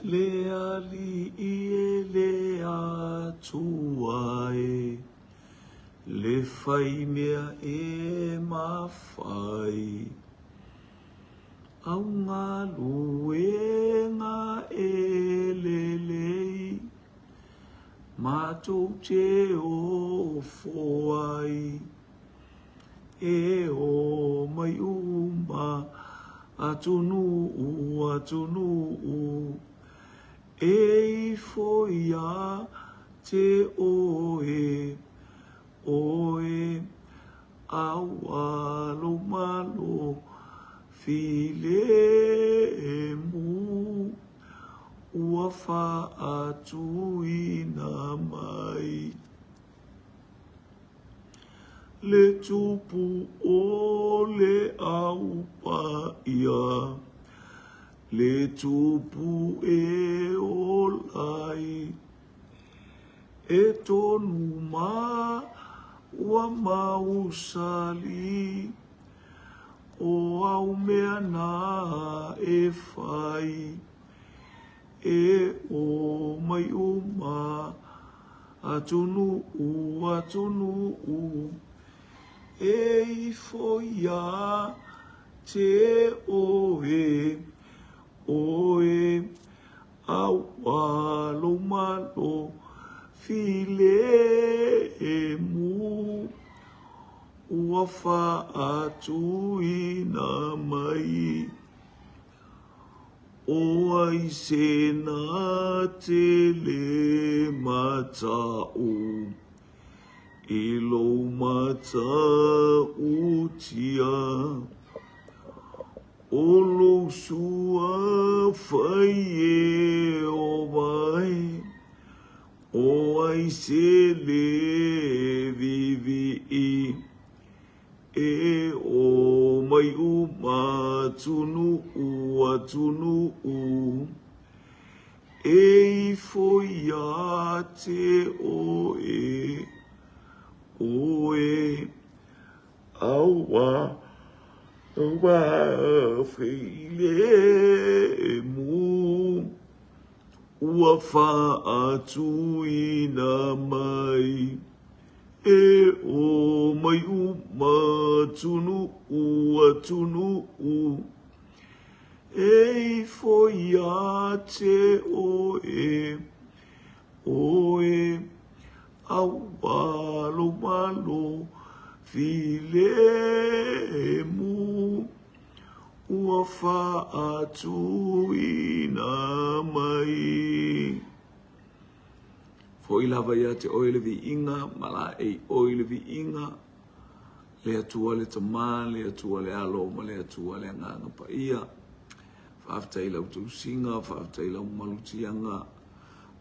Le Alii e le Atua e, le fai mea e mafai. Au galuega e lelei, matou te ofo ai. E o mai uma atunuu, atunuu, e ifo ia te oe, oe, aua lou malo filemu, ua faatuina mai. Le tupu o le au paia, le tupu e ola ai. E tonu ma ua mausali, o au mea na e fai. E o mai uma atunuu, atunuu, e ifo ia te oe, oe, aua lou malo filemu, ua faatuina mai. O ai se na te le mata'u i lou mata'utia, O lou suafa Ieova e, O ai se le viivii. E o mai uma atunuu, atunuu, E ifo ia te oe, oe, Aua ua filemu, Ua faatuina mai. E o mai uma atunuu, atunuu, E ifo ia te oe, oe, Aua lou malo filemu, Ua faatuina mai. Foi lava ia te oe le viiga, ma laei oe i le viiga, le Atua le Tama, le Atua le Alo, ma le Atua le Agaga Paia. Faafetai i lau tausiga, faafetai i lau malutiaga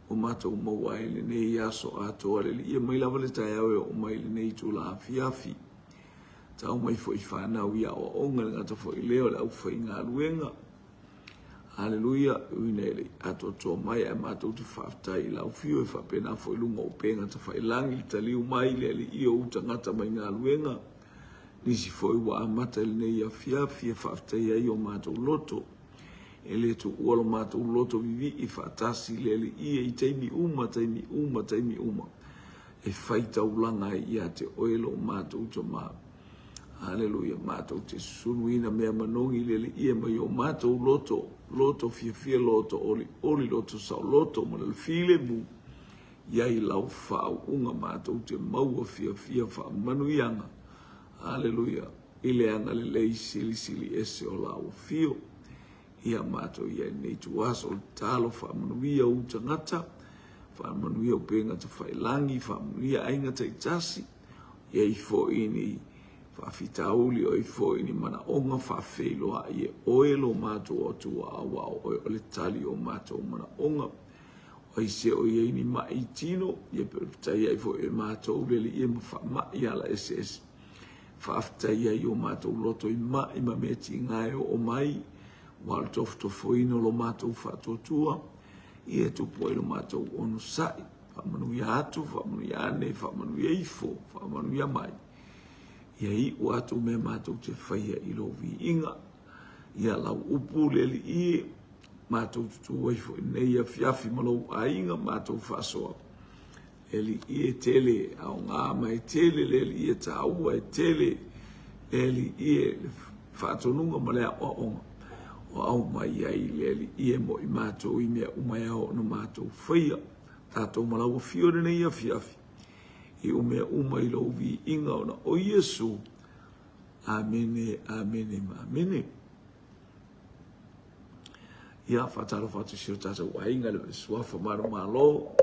ua matou maua ai lenei aso atoa le Alii e mai lava le taeao e oo mai i lenei itula afiafi. Tau mai foi fanau i aoaoga, e le gata foi i lea o le aufaigaluega. Aleluia, e ui ina e le i atoatoa mai, ae matou te faafetai i lau afio e faapena foi i luga o upega tafailangi le taliu mai le Alii o ou tagata mai galuega. Nisi foi ua amata i lenei afiafi e faafetai ai o matou loto. E le tuua lo matou loto vivii faatasi le Alii i taimi uma, taimi uma, taimi uma e fai taulaga ai ia te oe lo matou Tama. Aleluia, matou te susuluina mea manogi i le Alii e mai o matou loto, loto fiafia, loto olioli, loto saoloto ma le filemu, iai lau faauuga matou te maua fiafia faamanuiaga. Aleluia, i le agalelei silisili ese o lau afio. Ia matou iai lenei ituaso o le tatalo faamanuia ou tagata, faamanuia upega tafailangi, faamanuia aiga taitasi, I ai foi ni faafitauli, o ai foi ni manaoga faafeiloai e oe lo matou Atua, aua o oe o le tali o matou manaoga. O ai se o i ai ni maʻi i tino, ia pe faafetai ai foi e matou le Alii ma faamaʻi ala eseese. Faafetai ai o matou loto i maʻi ma mea tiga e oo mai, ua o le tofotofoina o lo matou faatuatua, ia e tupu ai lo matou onosai. Faamanuia atu, faamanuia ane, faamanuia ifo, faamanuia mai. Ia iu atu mea matou te faia i lou viiga. Ia lau upu le Alii e. Matou tutu ai foi nei afiafi ma lou aiga matou faasoa. Le Alii e tele aoga ma e tele le Alii e taua, e tele le Alii e le faatonuga ma le aoaoga o aumai ai le Alii e mo i matou i mea uma e ao ona matou faia. Tatou ma lau afio i lenei afiafi i o mea uma i lou viiga ona o Iesu. Amene, amene ma amene. Ia, faatalofa atu i si o tatou aiga, le suafa manumalo,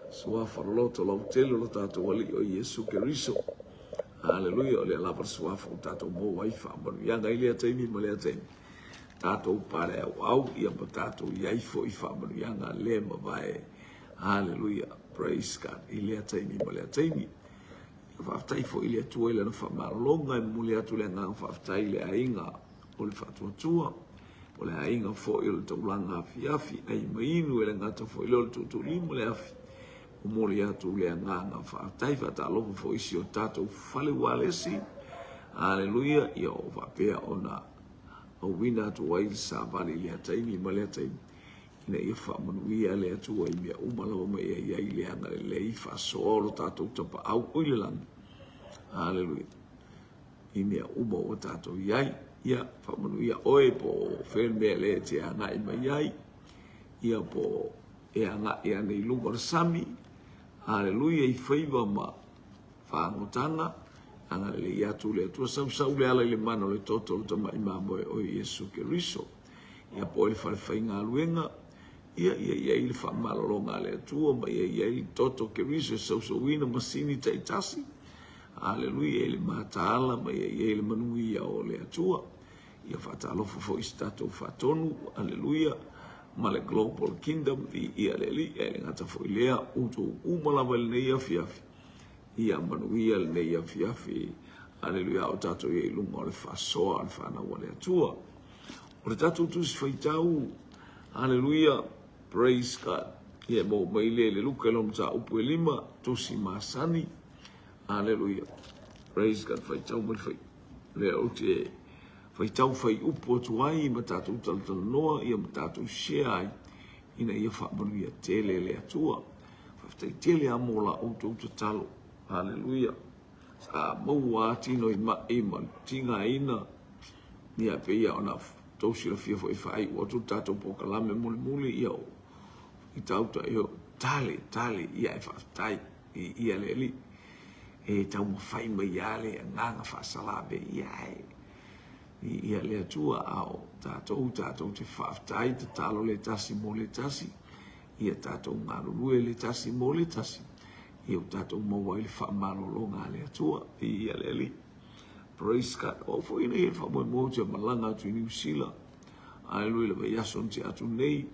suafa loloto lautele o lo tatou Alii o Iesu Keriso. Haleluia, o lea lava le suafa ua tatou maua ai faamanuiaga i lea taimi ma lea taimi. Tatou pale auau, ia ma tatou i ai foi faamanuiaga le mavae. Haleluia, praise God, i lea taimi ma lea taimi. Ia faafetai foi i le Atua i lana faamalologa, e momoli atu le agaga faafetai i le aiga o le faatuatua, o le aiga foi o le taulaga afiafi, ai ma inu e le gata foi lea o le tuutuulima le afi. Momoli atu le agaga faafetai, faatalofa foi i si o tatou fale ualesi. Aleluia, ia o faapea ona auina atu ai le savali i lea taimi ma lea taimi, ina ia faamanuia le Atua i mea uma lava ma ia i ai le agalelei faasoa o lo tatou Tapaau o i le lagi. Aleluia. I mea uma ua tatou i ai. Ia, faamanuia oe po o fea le mea lea e te agai mai ai. Ia, po o e agai ane i luga o le sami. Aleluia, i faiva ma faagotaga. Agalelei atu le Atua, sausau le ala i le mana o le toto o le tamai mamoe o Iesu Keriso. Ia, po o le fale faigaluega, ia, ia i ai le faamalologa a le Atua ma ia i ai le toto Keriso e sausauina masini taitasi. Aleluia i le mataala ma ia i ai le manuia o le Atua. Ia faatalofa foi i se tatou faatonu, aleluia, ma le Global Kingdom, viia le Alii, ae le gata foi lea, outou uma lava i lenei afiafi, ia manuia lenei afiafi, aleluia, a o tatou i ai i luga o le faasoa o le fanau a le Atua. O le tatou tusi faitau, aleluia, praise God, ia e maua mai lea i le Luka i lona mataupu e 5, tusi masani, Aleluia. Praise God. Faitau mai fai. Lea ou te faitau fai upu atu ai ma tatou talatalanoa ia ma tatou share ai ina ia faamanuia tele le Atua. Faafetai tele lava mo la outou tatalo. Aleluia. Sa maua lava tino i mai ma tigaina ia pei ona tou silafia foi faaiu atu le tatou polokalame mulimuli ia o faitau ia tale tale ia e faafetai. Viia le Alii. E taumafai mai lava le agaga faasalave, ia ae viia le Atua, a o tatou, tatou te faafetai, tatalo le tasi mo le tasi, ia tatou galulue le tasi mo le tasi, ia ua tatou maua ai le faamalologa a le Atua. Viia le Alii. Praise God. O au foi nei e faamoemoe ou te malaga atu i Niu Sila. Aleluia, le vaiaso na tea atu nei,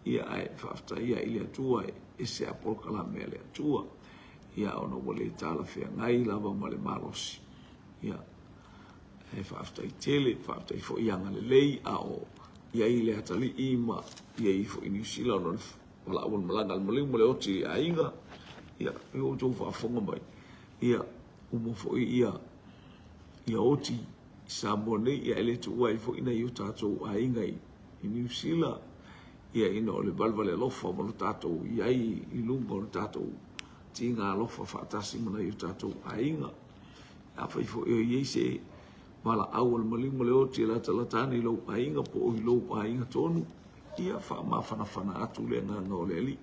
Ia ae faafetai i le Atua e ese a polokalame a le Atua. Ia ona ua le talafeagai lava ma le malosi. Ia e faafetai tele, faafetai foi i agalelei a o i ai le atalii ma i ai foi i Niu Sila ona o le valaau o le malaga a le maliu ma le oti i aiga. Ia, e outou faafofoga mai. Ia, uma foi ia ia oti i Samoa nei, ia e le tuua ai foi nai o tatou aiga i i Niu Sila, ia ina o le valevale alofa ma lo tatou i ai i luga o le tatou tiga alofa faatasi ma nai o tatou aiga. Afai foi o i ai se valaau a le maliu ma le oti e latalata ane i lou aiga po o i lou aiga tonu, ia faamafanafana atu le agaga o le Alii.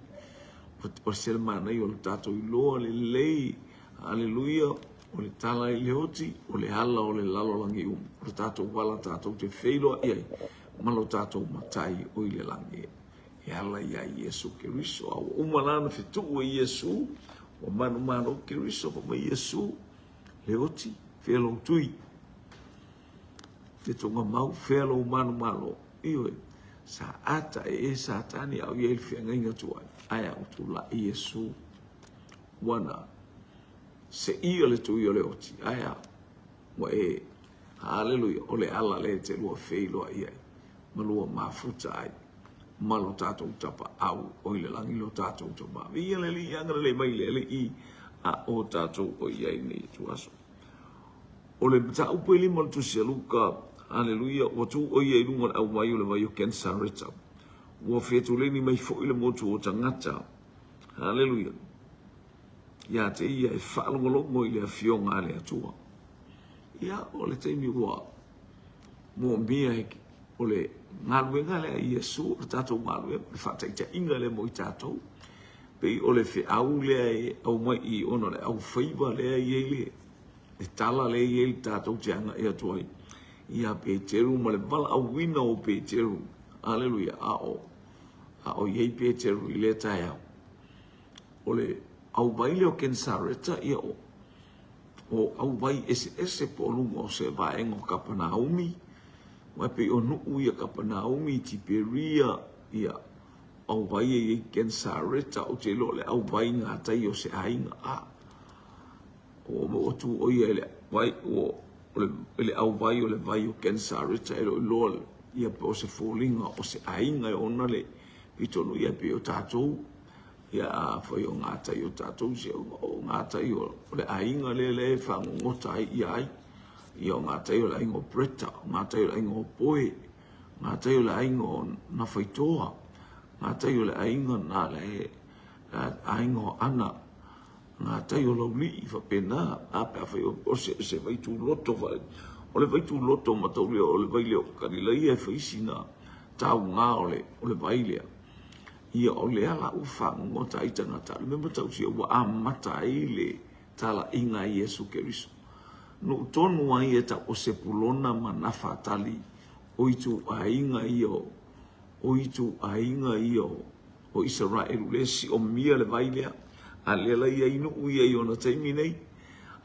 O se manaia o le tatou iloa lelei, aleluia, o le tala i le oti, o le ala o le lalolagi uma, o le tatou ala tatou te feiloai ai ma lo tatou Matai o i le lagi e ala iā Iesu Keriso. A ua uma la ona fetuu e Iesu, ua manumalo Keriso, fai mai Iesu, le oti, fea lou tui? Le tuugamau, fea lou manumalo? Ioe, sa ata e e Satani a o i ai le feagaiga tuai, ae a ua tulai Iesu, ua na seia le tui o le oti, ae a ua e Haleluia! O le ala lea e te lua feiloai ai ma lua mafuta ai ma lo tatou Tapaau o i le lagi lo tatou Tama. Viia le Alii, agalelei mai le Alii a o tatou o i ai nei ituaso. O le mataupu e lima o le Tusi a Luka, haleluia, ua tu o ia i luga o le aumai o le vai o Kenesareta. Ua fetuleni mai foi le motu o tagata. Haleluia. Ia te ia e faalogologo i le afioga a le Atua. Ia, o le taimi ua moomia e o le galuega lea a Iesu, o le tatou galuega, o le faataitaiga lea mo i tatou. Pei o le feau lea e aumai i ona o le aufaiva lea e i ai le le tala lea e i ai le tatou te agai atu ai ia Peteru ma le valaauina o Peteru. Aleluia. A o, a o i ai Peteru i lea taeao. O le auvai lea o Kenesareta, ia o, o auvai eseese po o luga o se vaega o Kapanaumi, aua e pei o nuu ia Kapanaumi, Tiperia, ia auvai e i ai Kenesareta, ou te iloa o le auvai gatai o se aiga. A, Ua maua atu o ia i le vai o le auvai o le vai o Kenesareta e le o iloa ia po o se foliga o se aiga e ona le pitonu ia pei o tatou ia afai o gatai o tatou se o gatai o le aiga lea lea e fagogota ai ia ai ia o gatai o le aiga o Breta o gatai o le aiga o Poe gatai o le aiga o Nafaitoa gatai o le aiga na le aiga o Ana Ngā tai o Laulii faapena, a pe afai o se, se vai tūloto fa, o le vai tūloto mataulia o le vai lea o Kalilaia e fai sina taugā o le, o le vai lea. Ia o lea la ua fagogota ai tagata, le mea matautia ua amata ai le talaiga a Iesu Keriso. Nuu tonu ai e tau o Sepulona ma Nafatali o ituaiga ia o, o ituaiga ia o, o Isaraelu lea e siomia le vai lea, a lea la i ai nuu ia i ona taimi nei.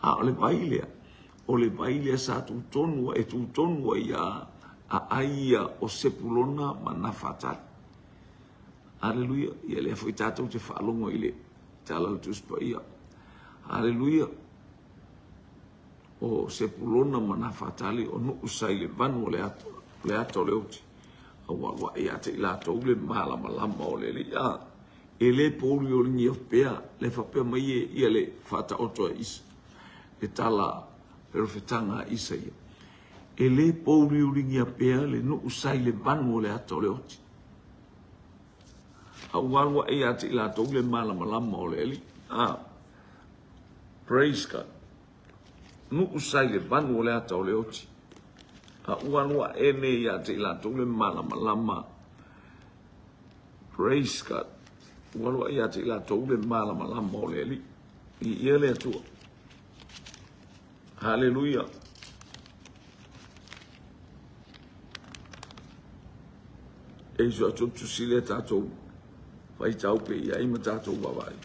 A o le vai lea, o le vai lea sa tutonu e tutonu ai a aai ia o Sepulona ma Nafatali. Aleluia. Ia lea foi tatou te faalogo i le tala o le Tusi Paia. Aleluia. O Sepulona ma Nafatali o nuu sa i le vanu o le ata, o le ata o le oti. A ua alu ae ia te i latou le malamalama o le Alii. A, e le pouliuligia pea le faapea mai e ia le faataoto a Isa, le tala perofetaga a Isaia. E le pouliuligia pea le nuu sa i le vanu o le ata o le oti. A ua alu ae ia te i latou le malamalama o le Alii. A, praise God. Nuu sa i le vanu o le ata o le oti, a ua alu ae nei ia te i latou le malamalama. Praise God. Ua alu ae ia te i latou le malamalama o le Alii. Viia le Atua. Haleluia. E iso atu tusi le tatou faitau pe i ai ma tatou vaavaai.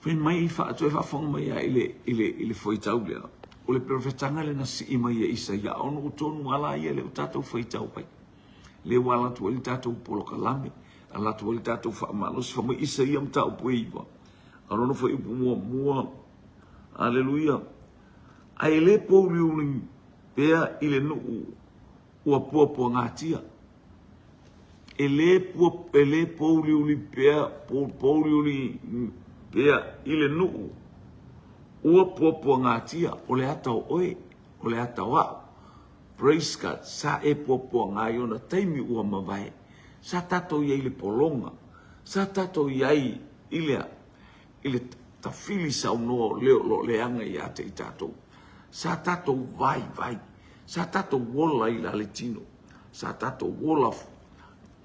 Fai mai toe faafofoga mai lava i le, i le, i le faitau lea. O le perofetaga lea na sii mai e Isaia, o nuu tonu lava la ia lea ua tatou faitau ai. Lea ua ala atu ai le tatou polokalame, ala atu ai le tatou faamalosi. Fai mai Isaia mataupu e 9, a o lona fuaiupu muamua, Aleluia. Ae le pouliuli pea i le nuu ua puapuagatia. E le, pua, e le pouliuli pea, pouliuli pea i le nuu ua puapuagatia, o le ata o oe, o le ata o au. Praise God, sa e puapuaga i ona taimi ua mavae. Sa tatou i ai i le pologa, sa tatou i ai i le, i le tafili saunoa o leo o lo o leaga ia te i tatou. Sa tatou vaivai, sa tatou ola i le tino. Sa tatou ola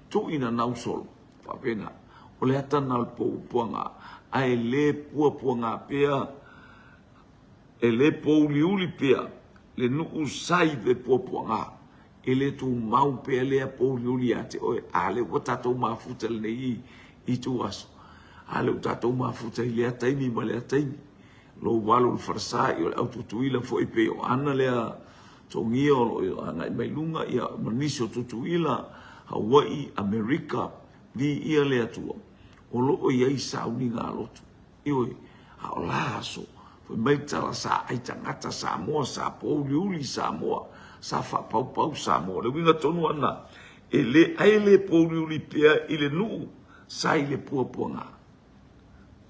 tui nanau solo faapena. O le ata na o le puapuaga, ae le puapuaga pea, e le pouliuli pea le nuu sa i le puapuaga. E le tumau pea lea pouliuli ia te oe. A lea ua tatou mafuta i lenei ituaso, a lea ua tatou mafuta i lea taimi ma lea taimi. Lou alu i le falesa, o le au Tutuila foi pei o Ana lea Togia o lo o agai mai luga, ia, ma nisi o Tutuila, Hawaii, Amerika, viia le Atua, o lo o i ai sauniga a lotu. Ioe, a o la aso, fai mai le tala sa ai tagata Samoa, sa pouliuli Samoa, sa faapaupau Samoa. O le uiga tonu lava lena, e le, ai le pouliuli pea i le nuu, sa i le puapuaga.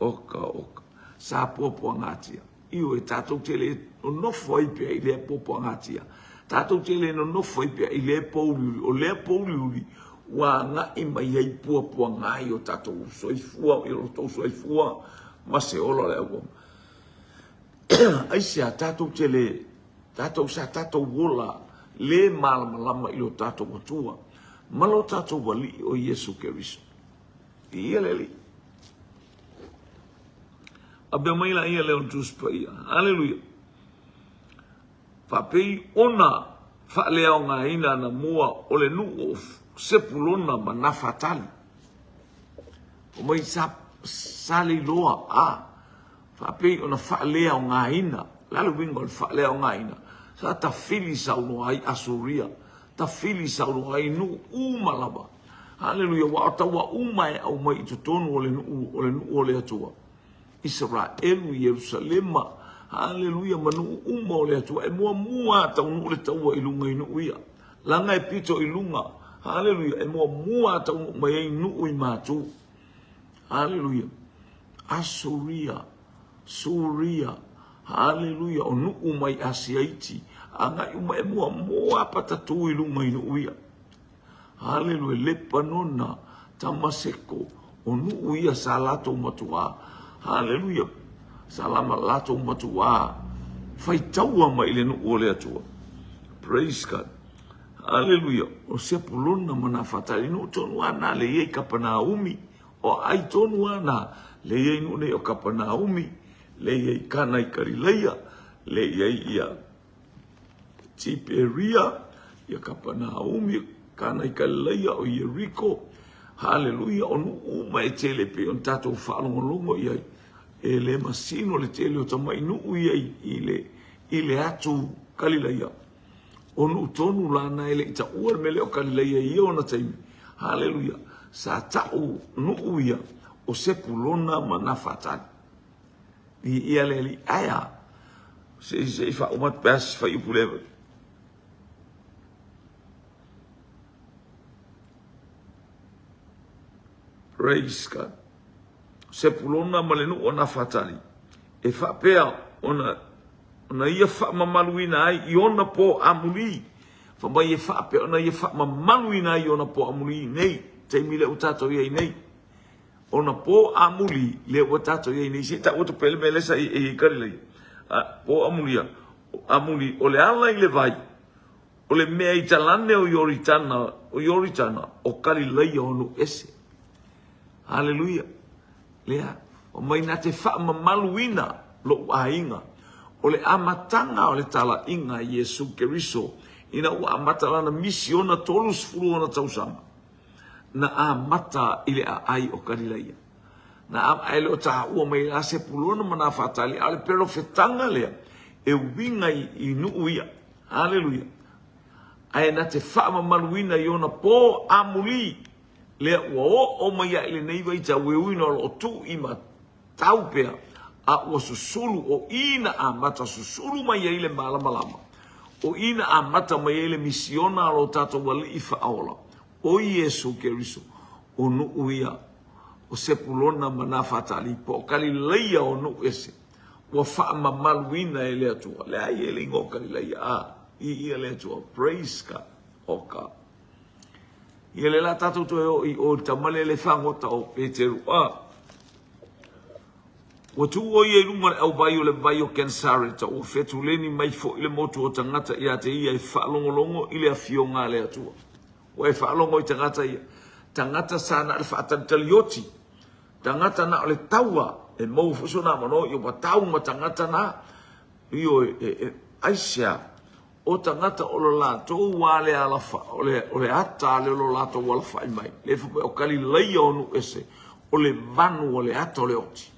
Oka, oka. Sa puapuagatia. Ioe, tatou te le nonofo ai pea i lea puapuagatia. Tatou te le nonofo ai pea i lea pouliuli, o lea pouliuli ua agai mai ai puapuaga i o tatou soifua, i o tou soifua ma se ola o le auauna. Aisea tatou te le, tatou sa tatou ola le malamalama i lo tatou Atua ma lo tatou Alii o Iesu Keriso. Viia le Alii. Faapea mai laia lea o le Tusi Paia. Aleluia. Faapei ona faaleaogaina anamua o le nuu o Sepulona ma Nafatali. O mai sa, sa leiloa a faapei ona faaleaogaina. O le a le uiga o le faaleaogaina? Sa tafili saunoa ai Asuria, tafili saunoa ai nuu uma lava. Haleluia, ua o taua uma e aumai i totonu o le nuu o le nuu o le Atua. Isaraelu, Ierusalema, haleluia, ma nuu uma o le Atua. E muamua a taunuu le taua i luga i nuu ia. Laga e pito i luga, haleluia, e muamua a taunuu mai ai nuu i matu. Haleluia. Asuria, Suria, haleluia, o nuu mai Asia iti, agai uma e muamua a patatu i luga i nuu ia. Haleluia, Lepanona, Tamaseko, o nuu ia sa latou matuā. Haleluia, sa lama latou matuā faitaua mai i le nuu o le Atua. Praise God. Haleluia, o Sepulona ma Nafatali, nuu tonu lava na le i ai Kapanaumi, o ai tonu lava na le i ai nuu nei o Kapanaumi, le i ai Kana i Kalilaia, le i ai ia Tiperia, ia Kapanaumi, Kana i Kalilaia, o Ieriko, haleluia, o nuu uma e tele pei ona tatou faalogologo i ai, e le masino le tele o tamai nuu ia i le, i le atu Kalilaia. O nuu tonu la na e le i taua le mea lea o Kalilaia i ia ona taimi, haleluia, sa tau nuu ia o Sepulona ma Nafatali. Viia le Alii. Ae a? Se i se i faauma atu pe a se fuaiupu lea. Praise God. Sepulona ma le nuu o Nafatali e faapea ona ona ia faamamaluina ai i ona po amuli. Fa mai e faapea ona ia faamamaluina ai i ona po amuli nei taimi lea ua tatou i ai nei. Ona po amuli lea ua tatou i ai nei, se i tau atu pea le mea lea sa i ai Kalilaia. Po amulia, amuli o le ala i le vai, o le mea i talane o Ioritana, o Ioritana, o Kalilaia o nuu ese. Haleluia. Lea, o mai na te faamamaluina lou aiga. O le amataga o le talaiga a Iesu Keriso, ina ua amata lana misiona 30 ona tausaga. na amata i le aai o Kalilaia. Na ae le o taua mai la Sepulona ma Nafatali, a o le perofetaga lea e uiga i, i nuu ia. Haleluia. Ae na te faamamaluina i ona po amuli lea ua oo mai ai lenei vaitau e ui na o lo o tuu i matau pea a ua susulu o i na amata susulu mai ai le malamalama o i na amata mai ai le misiona a lo tatou Alii faaola o Iesu Keriso, o nuu ia o Sepulona ma Nafatali, po o Kalilaia o nuu ese, ua faamamaluina e le Atua. Leai e le igoa o Kalilaia, a, i ia le Atua. Praise God. O ka. Ia le la tatou toe o i o i le tama lea le fagota o Peteru. A. Ua tuu ʻo ia i luga o le ʻauwai o le vai o Kenesareta, ua fetuleni mai foi le motu o tagata ia te ia e faalogologo i le afioga a le Atua. Ua e faalogo i tagata ia, tagata sa na o le faatalitalioti, tagata na o le taua, e maua foi sona avanoa, ia ua tau ma tagata na, ioe, e, e, aisea? O tagata o lo latou lava le alafa, o le, o le ata lea o lo latou alafai mai. Le fai mai o Kalilaia o nuu ese, o le vanu o le ata o le oti.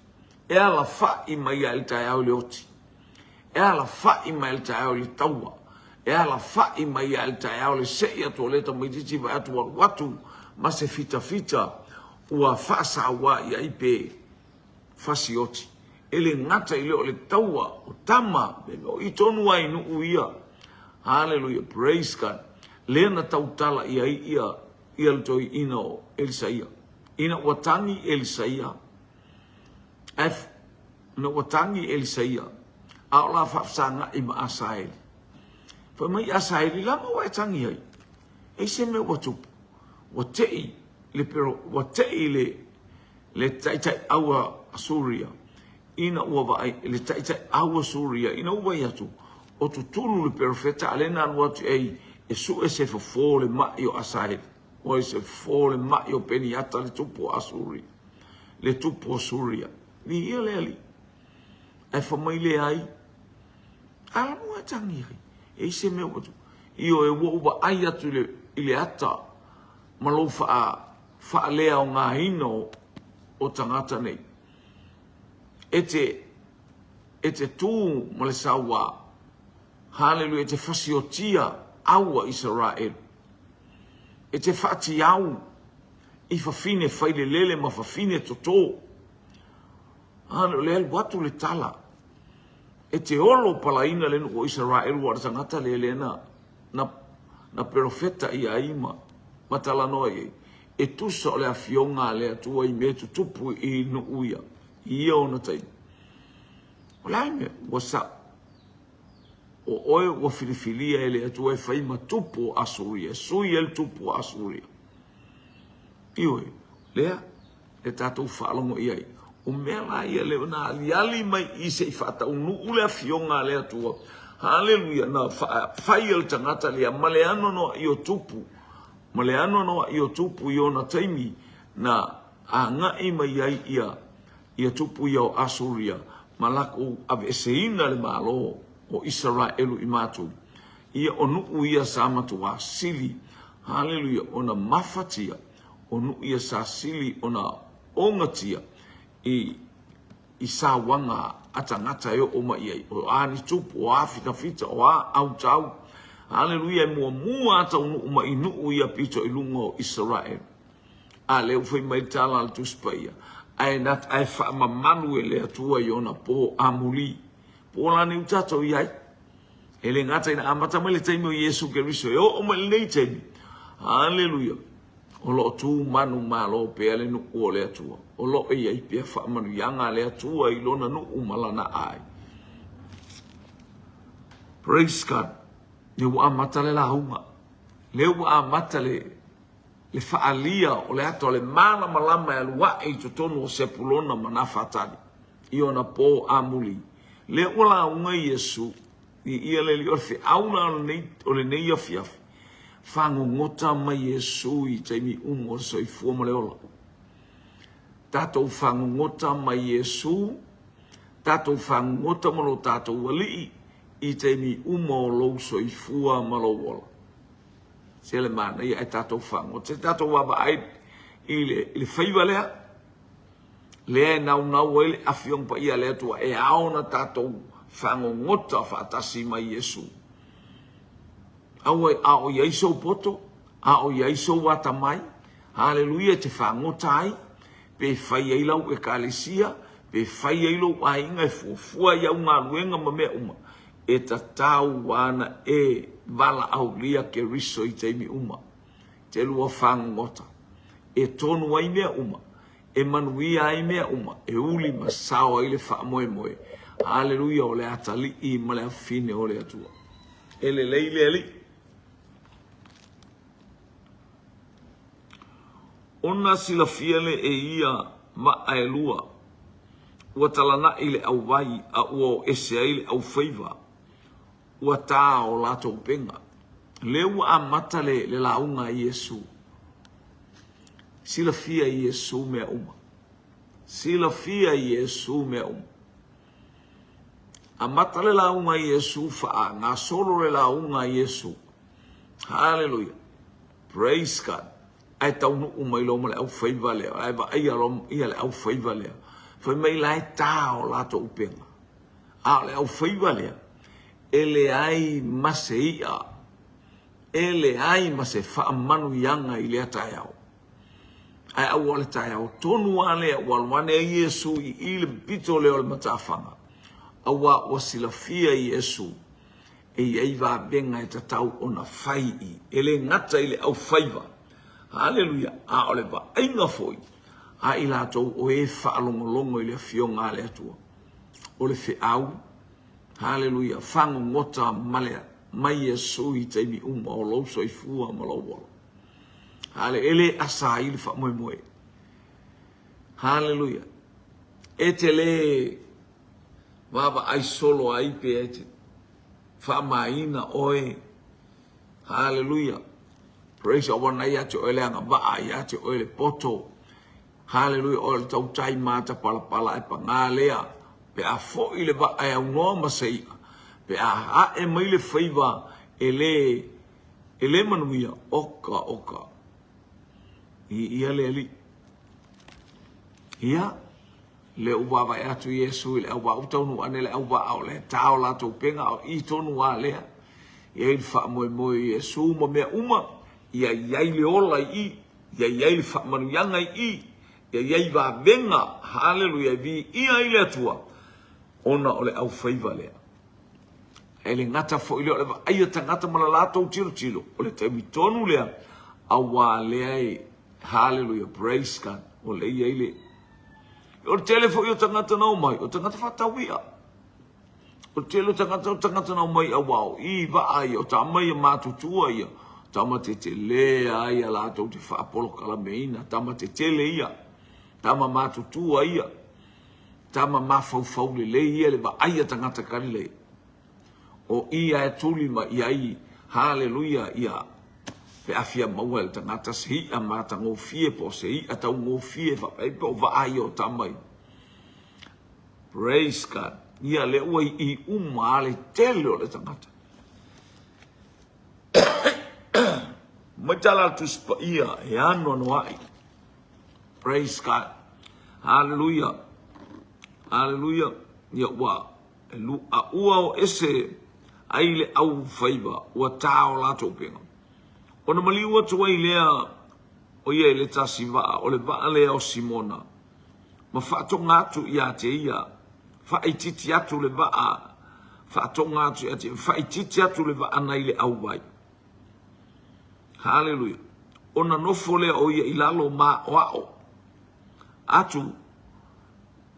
E alafai mai lava i le taeao i le oti. E alafai mai i le taeao i le taua. E alafai mai lava i le taeao le sei atu o lea tamaitiiti vaai atu ua alu atu ma se fitafita ua faasaua i ai pe fasioti. E le gata i lea o le taua o tama, o i tonu lava i nuu ia. Hallelujah, praise God. Lea na tautala i ai ia, ia le toeaina o Elisaia. Ina ua tagi Elisaia, F, ina ua tagi Elisaia, a o la faafesagai ma Asaeli. Fai mai Asaeli, lama ua e tagi ai. E se mea ua tupu. Ua tei le pero, ua tei le le taitai au a Suria ina ua vaai le taitai au a Suria ina ua vaai atu o tutulu le perofeta a lea na alu atu i ai e sue se fofo o le mai o Asaeli o se fofo o le mai o Peniata le tupu o Asuria le tupu o Suria. Viia le Alii. Ae fai mai leai. A la mua e tagi ai. E i se mea ua tupu. Ioe, ua ou vaai atu i le, i le ata ma lou faa, faaleaogaina o, o tagata nei. E te, e te tū ma le sauā. Haleluia, e te fasiotia au a Isaraelu. E te faatiau i fafine failelele ma fafine totō. Haleluia, o le alu atu le tala. E te olo palaina le nuu o Isaraelu ua o le tagata lea lea na, na, na perofeta ia ai ma, ma talanoa i ai. E tusa o le afioga a le Atua i mea tutupu i nuu ia, i ia ona taimi. O le a le mea? Ua sa, o oe ua filifilia e le Atua e fai ma tupu o Asuria, e sui ai le tupu o Asuria. Ioe, lea e tatou faalogo i ai. O mea la ia lea na aliali mai i se i faataunuu le afioga a le Atua. Haleluia, na fai e le tagata lea ma le anoanoai o tupu, ma le anoanoai o tupu i ona taimi na agai mai ai ia ia tupu ia o Asuria ma lakou aveeseina le malo o Isaraelu i matou. Ia o nuu ia sa matuā sili, haleluia, ona mafatia, o nuu ia sa sili ona ogatia i i sauaga a tagata e oo mai i ai, o a ni tupu, o a fitafita, o a autau. Haleluia, e muamua a taunuu mai i nuu ia pito i luga o Isaraelu. A lea ua fai mai le tala a le Tusi Paia, ae na, ae faamamalu e le Atua i ona po amuli. Po o la nei ua tatou i ai. E le gata ina amata mai le taimi o Iesu Keriso e oo mai lenei taimi. Haleluia. O lo o tu manu malo pea le nuu o le Atua. O lo o i ai pea faamanuiaga a le Atua i lona nuu ma lana ai. Praise God. Lea ua amata le lauga. Lea ua amata le le faaalia o le ata o le malamalama e alu ae i totonu o Sepulona ma Nafatali i ona po amuli. Lea ua lauga Iesu i ia le alii o le feau la o lenei, o lenei afiafi, fagogota mai Iesu i taimi uma o le soifua ma le ola. Tatou fagogota mai Iesu, tatou fagogota ma lo tatou alii i taimi uma o lou soifua ma lou ola. Se le manaia ae tatou fagota. Se tatou vaavaai i le, i le faiva lea, lea e naunau ai le Afioga Paia a le Atua e ao ona tatou fagogota faatasi ma Iesu. Aua a o i ai sou poto, a o i ai sou atamai, haleluia, e te fagota ai, pe fai ai lau ekalesia, pe fai ai lou aiga e fuafua ai au galuega ma mea uma, e tatau ana e valaaulia Keriso i taimi uma, te lua fagogota, e tonu ai mea uma, e manuia ai mea uma, e uli ma sao ai le faamoemoe. Aleluia, o le atalii ma le afine o le Atua. E lelei le Alii. Ona silafia lea e ia maa e lua, ua talanai le auwai a ua o ese ai le aufaiva, ua tā o latou upega. Lea ua amata le, le lauga a Iesu. Silafia e Iesu mea uma. Silafia e Iesu mea uma. Amata le lauga a Iesu, faagasolo le lauga a Iesu. Haleluia. Praise God. Ae taunuu mai loa ma le aufaiva lea, ae vaaia loa ia le aufaiva lea. Fai mai la e tā o latou upega. A o le aufaiva lea, e leai ma se i'a, e leai ma se faamanuiaga i lea taeao. Ae aua o le taeao tonu lava lea ua alu ane ai Iesu i i le pito lea o le matafaga, auā ua silafia Iesu e i ai vavega e tatau ona fai i, e le gata i le aufaiva, haleluia, a o le vaaiga foi a i latou o e faalogologo i le Afioga a le Atua. O le feau, haleluia, fagogota ma le. mai Iesu i taimi uma o lou soifua ma lou ola. Hale, e le asa ai le faamoemoe. Haleluia. E te le vaavaai solo ai pe e te faamaina oe. Haleluia. Praise God. Ua ia te oe le agavaa, ia te oe le poto. Haleluia. O le tautai matapalapala e paga lea. Pe a foi le vaa e aunoa ma se i'a, pe a ae mai le faiva e le, e le manuia, oka, oka. I ia le Alii. Ia, lea ua vaavaai atu Iesu i le auvaa, ua taunuu ane le auvaa o le ta o latou upega, a o i tonu lava lea. E i ai le faamoemoe o Iesu ma mea uma, ia i ai le ola i i, ia i ai le faamanuiaga i i, ia i ai vavega, haleluia, e viia ai le Atua, ona o le aufaiva lea. E le gata foi lea o le vaaia tagata ma le latou tilotilo, o le taimi tonu lea, auā lea e, haleluia, praise God, o lea e i ai le... O le tele foi o tagata na omai, o tagata faatau i'a. O le tele o tagata, o tagata na omai auā o i vaa ia, o tama ia matutua ia, tama tetele a ia latou te faapolokalameina, tama tetele ia, tama matutua ia, tama mafaufau lelei ia le vaai a tagata Kalilea. O ia e tuli mai i ai, haleluia, ia pe a fia maua e le tagata se i'a matagofie po o se i'a taugofie faapea po o vaa ia o tama ia. Praise God. Ia lea ua i uma a le tele o le tagata. Mai tala le Tusi Paia e anoanoai. Praise God. Hallelujah. Hallelujah. Ia ua a ua o ese ai le au faiva ua tā o latou upega. Ona maliu atu ai lea o ia i le tasi vaa, o le vaa lea o Simona, ma faatoga atu ia te ia, faaitiiti atu le vaa, faatoga atu ia te ia, faaitiiti atu le vaa nai le auwai. Haleluia. Ona nofo lea o ia i lalo ma aoao atu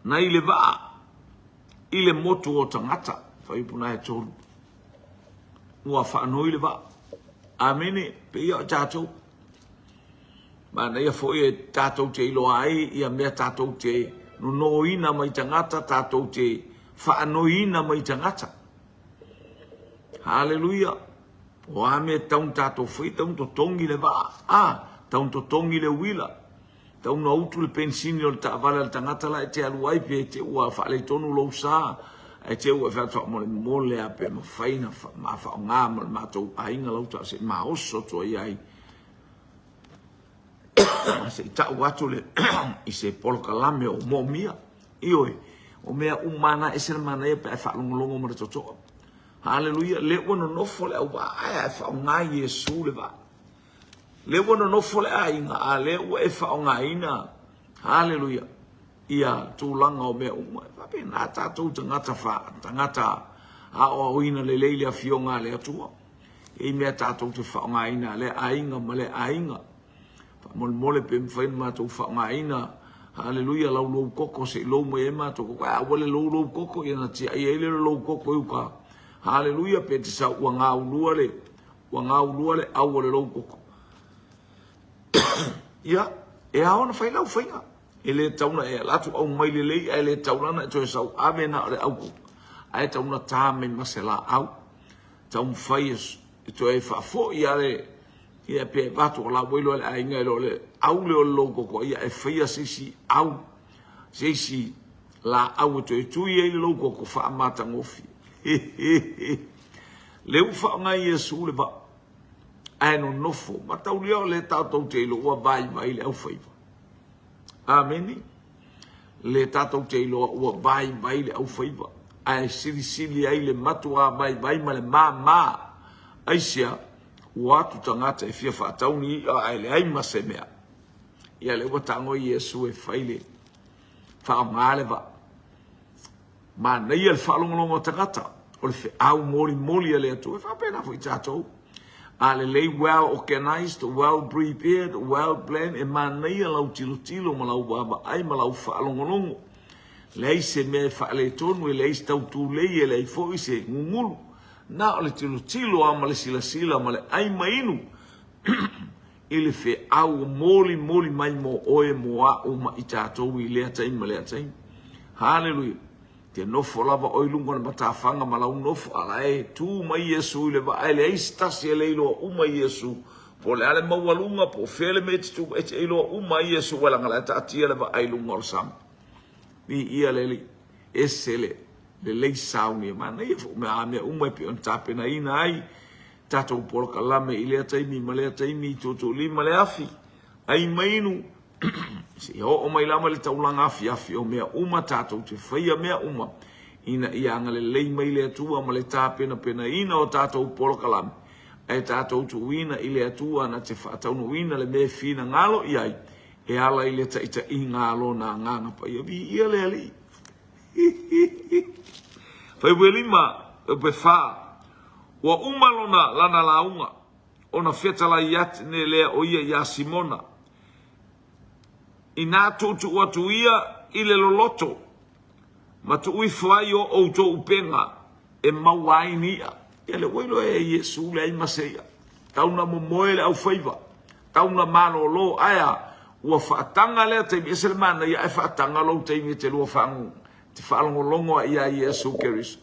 nai le vaa i le motu o tagata. Fuaiupu na e tolu. Ua faanoi le vaa. Amene. Peia o tatou. Manaia foi e tatou te iloa ai ia mea tatou te nonoina mai tagata, tatou te faanoiina mai tagata. Haleluia! O a mea tau na tatou fai, tau na totogi le vaa, a, tau na totogi le uila, tau na utu le penisini o le taavale a le tagata la e te alu ai pe te ua faaletonu lou sa, ae te ua e fai atu faamolemole a pe mafai na ma faaaoga ma le matou aiga lau taavale se i maoso atu ai ai se i tau atu le i se polokalame o moomia. Ioe, o mea uma na ese le manaia pe a e faalogologo ma le totoa. Haleluia, lea ua nonofo le auvaa ae a e faaaoga Iesu le vaa. Lea ua nonofo le aiga a lea ua e faaaogaina, haleluia, ia tulaga o mea uma. E faapena tatou tagata fa, tagata aoaoina lelei le afioga a le Atua. E i mea tatou te faaaogaina a lea aiga ma lea aiga. Faamolemole pe mafai ona matou faaaogaina, haleluia, lau lou koko se i lou mai ai matou koko. Ae aua le lou lou koko, ia ona tiai ai lea o le lou koko i uka. Haleluia, pe te sau ua gaulua le, ua gaulua le au o le lou koko. Ia, e ao ona fai lau faiga. E le tatau ona e ala atu aumai lelei, ae le tatau la ona e toe sau ave na o le au koko. Ae tatau ona ta mai ma se laau. Taumafai e toe faafoi lava le ia pe avatu o la ua iloa e le aiga e le o le au lea o le lou koko ia e faia se isi au se isi laau e toe tui ai le lou koko faamatagofie. Lea ua faaaoga e Iesu le vaa ae nonofo mataulia o lea tatou te iloa ua vaivai le aufaiva. Amene. Le tatou te iloa ua vaivai le aufaiva, ae silisili ai le matuā vaivai ma le māmā. Aisea? Ua atu tagata e fia faatau ni i'a ae leai ma se mea. Ia lea ua tago Iesu e fai le faaaoga le vaa. Manaia le faalogologo a tagata, o le feau molimoli a le Atua. E faapena foi tatou. A lelei well organized, well prepared, well planned, e manaia lau tilotilo ma lau vaavaai ma lau faalogologo. Leai se mea e faaletonu, e leai se tautulei, e leai foi se gugulu. Na o le tilotilo lava ma le silasila ma le ai ma inu i le feau ua molimoli mai mo oe, mo a'u ma i tatou i lea taimi ma lea taimi. Haleluia! Te nofo lava oe i luga o le matafaga ma lau nofo, a la e tu mai Iesu i le vaa e leai se tasi e le iloa uma Iesu, po o le a le maualuga, po o fea le mea e te tu, e te iloa uma ai Iesu, aua leaga o la e taatia le vaa i luga o le sami. Viia le Alii, ese le lelei sauni e manaia foi mea a mea uma e pei ona tapenaina ai tatou polokalame i lea taimi ma lea taimi i tuutuulima le afi, ai ma inu, Seia oo mai lava i le taulaga afiafi o mea uma tatou te faia mea uma ina ia agalelei mai le Atua ma le tapenapenaina o tatou polokalame ae tatou tuuina i le Atua na te faataunuuina le mea e finagalo i ai e ala i le taitaiga a Lona Agaga Paia. Viia le Alii! Fuaiupu 5, fuaiupu 4, Ua uma lona lana lauga ona fetalai ane lea o ia iā Simona, Inā tuutuu atu ia i le loloto, ma tuu ifo ai o outou upega e maua ai ni iʻa. Ia lea ua iloa e Iesu leai ma se iʻa. Tau na momoe le aufaiva, tau na malōlō, ae a? Ua faataga lea taimi, ese le manaia ae faataga lou taimi e te lua fagu, te faalogologo ai iā Iesu Keriso.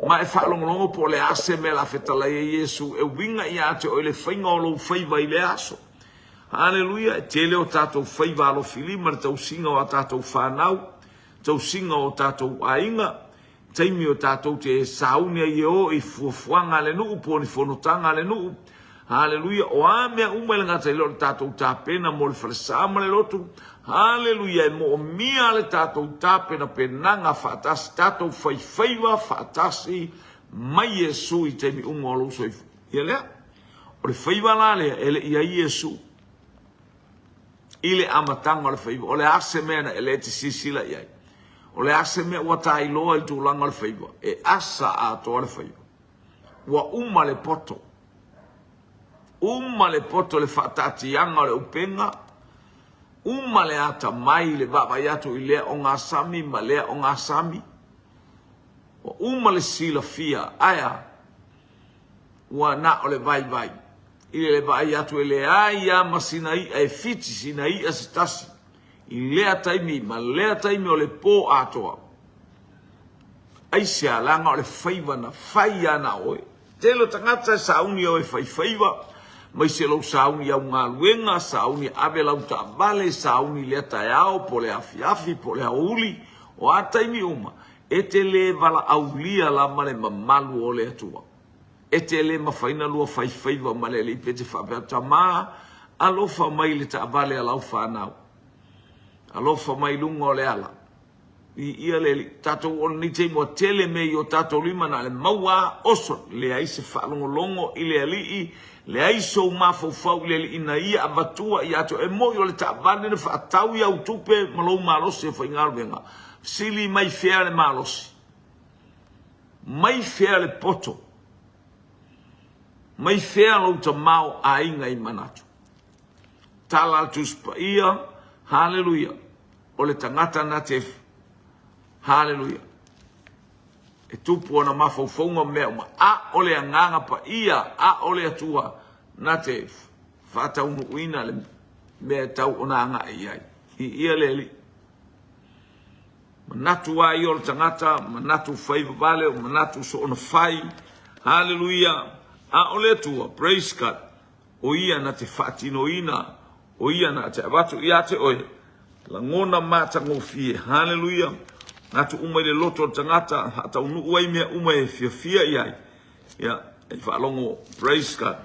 Ma e faalogologo po o le a se mea la fetalai ai Iesu e uiga ia te oe le faiga o lou faiva i lea aso. Haleluia! E tele o tatou faiva alofilima i le tausiga o a tatou fanau, tausiga o tatou aiga, taimi o tatou te sauni ai e o i fuafuaga a le nuu po o ni fonotaga a le nuu. Haleluia! O a mea uma e le gata i lea o le tatou tapena mo le falesa ma le lotu. Haleluia! E moomia le tatou tapenapenaga faatasi, tatou faifaiva faatasi mai Iesu i taimi uma o lou soifua. Ia lea. O le faiva la lea e le i ai Iesu i le amataga o le faiva. O le a se mea na e te silasila i ai? O le a se mea ua ta iloa i le tulaga o le faiva? E asa atoa le faiva. Ua uma le poto. Uma le poto le faataatiaga o le upega. Uma le atamai le vaavaai atu i lea ogasami ma lea ogasami. Ua uma le silafia. Ae a? Ua na o le vaivai. I le vaai atu e leai lava ma sina iʻa e fiti sina iʻa se tasi i lea taimi ma lea taimi o le pō atoa. Aisea? Leaga o le faiva na fai lava na oe. Tele o tagata e sauni e o e fai faiva, maise lou sauni i au galuega, sauni e ave lau taavale, sauni i lea taeao po o le afiafi po o le aoauli, o a taimi uma, E te le valaaulia lava le mamalu o le Atua. E te le mafai na lua fai faiva ma le Alii pe te faapea, Tama, alofa mai i le taavale a lau fanau. Alofa mai i luga o le ala. Viia le Alii. Tatou o lenei taimi ua tele mea i o tatou lima na o le maua a oso. Leai se faalogologo i le Alii, leai sou mafaufau i le Alii na ia avatua ia te oe. E moi o le taavale na faatau i au tupe ma lou malosi e faigaluega. Sili mai fea le malosi? Mai fea le poto? Mai fea lou tamaoaiga i manatu? Tala a le Tusi Paia, Haleluia, o le tagata na te, haleluia, e tupu ona mafaufauga ma mea uma, a o le Agaga Paia, a o le Atua na te faataunuuina le mea e tau ona agai i ai. Viia le Alii. Manatu a ia o le tagata, manatu fai vavale, o manatu soona fai. Haleluia! A o le Atua, praise God, o ia na te faatinoina, o ia na te avatu ia te oe lagona matagofie. Haleluia! Manatu uma i le loto o le tagata, haataunuu ai mea uma e fiafia i ai. Ia, e faalogo, praise God.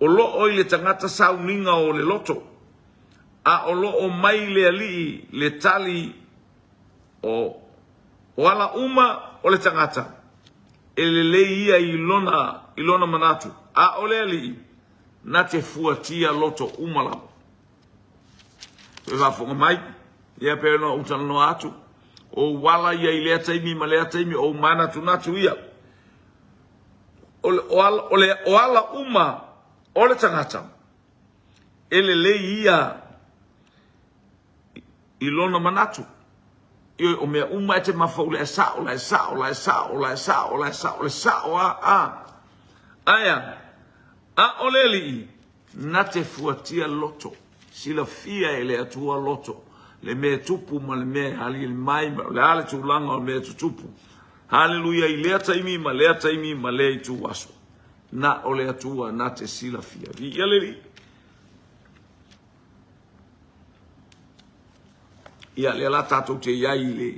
O loo i le tagata sauniga o le loto. A o lo o mai le alii le tali o o ala uma o le tagata, e lelei ia i lona i lona manatu, a o le alii na te fuatia loto uma lava. Toe faafofoga mai, ia pei ona ou talanoa atu, o ou ala ia i lea taimi ma lea taimi, o ou manatunatu ia. O, o, o, le, o ala uma o le tagata, E lelei ia i lona manatu. Ioe, o mea uma e te mafaufau la e sao, la e sao, la e sao, la e sao, la e sao, le sao a, a. Aea, a o le Alii, na te fuatia loto, silafia e le Atua loto, le mea e tupu ma le mea e aliali mai, ma o le a le tulaga o le mea e tutupu. Haleluia, i lea taimi ma lea taimi ma lea itu aso. Na o le Atua na te silafia. Viia le Alii. Ia, lea la tatou te i ai i le,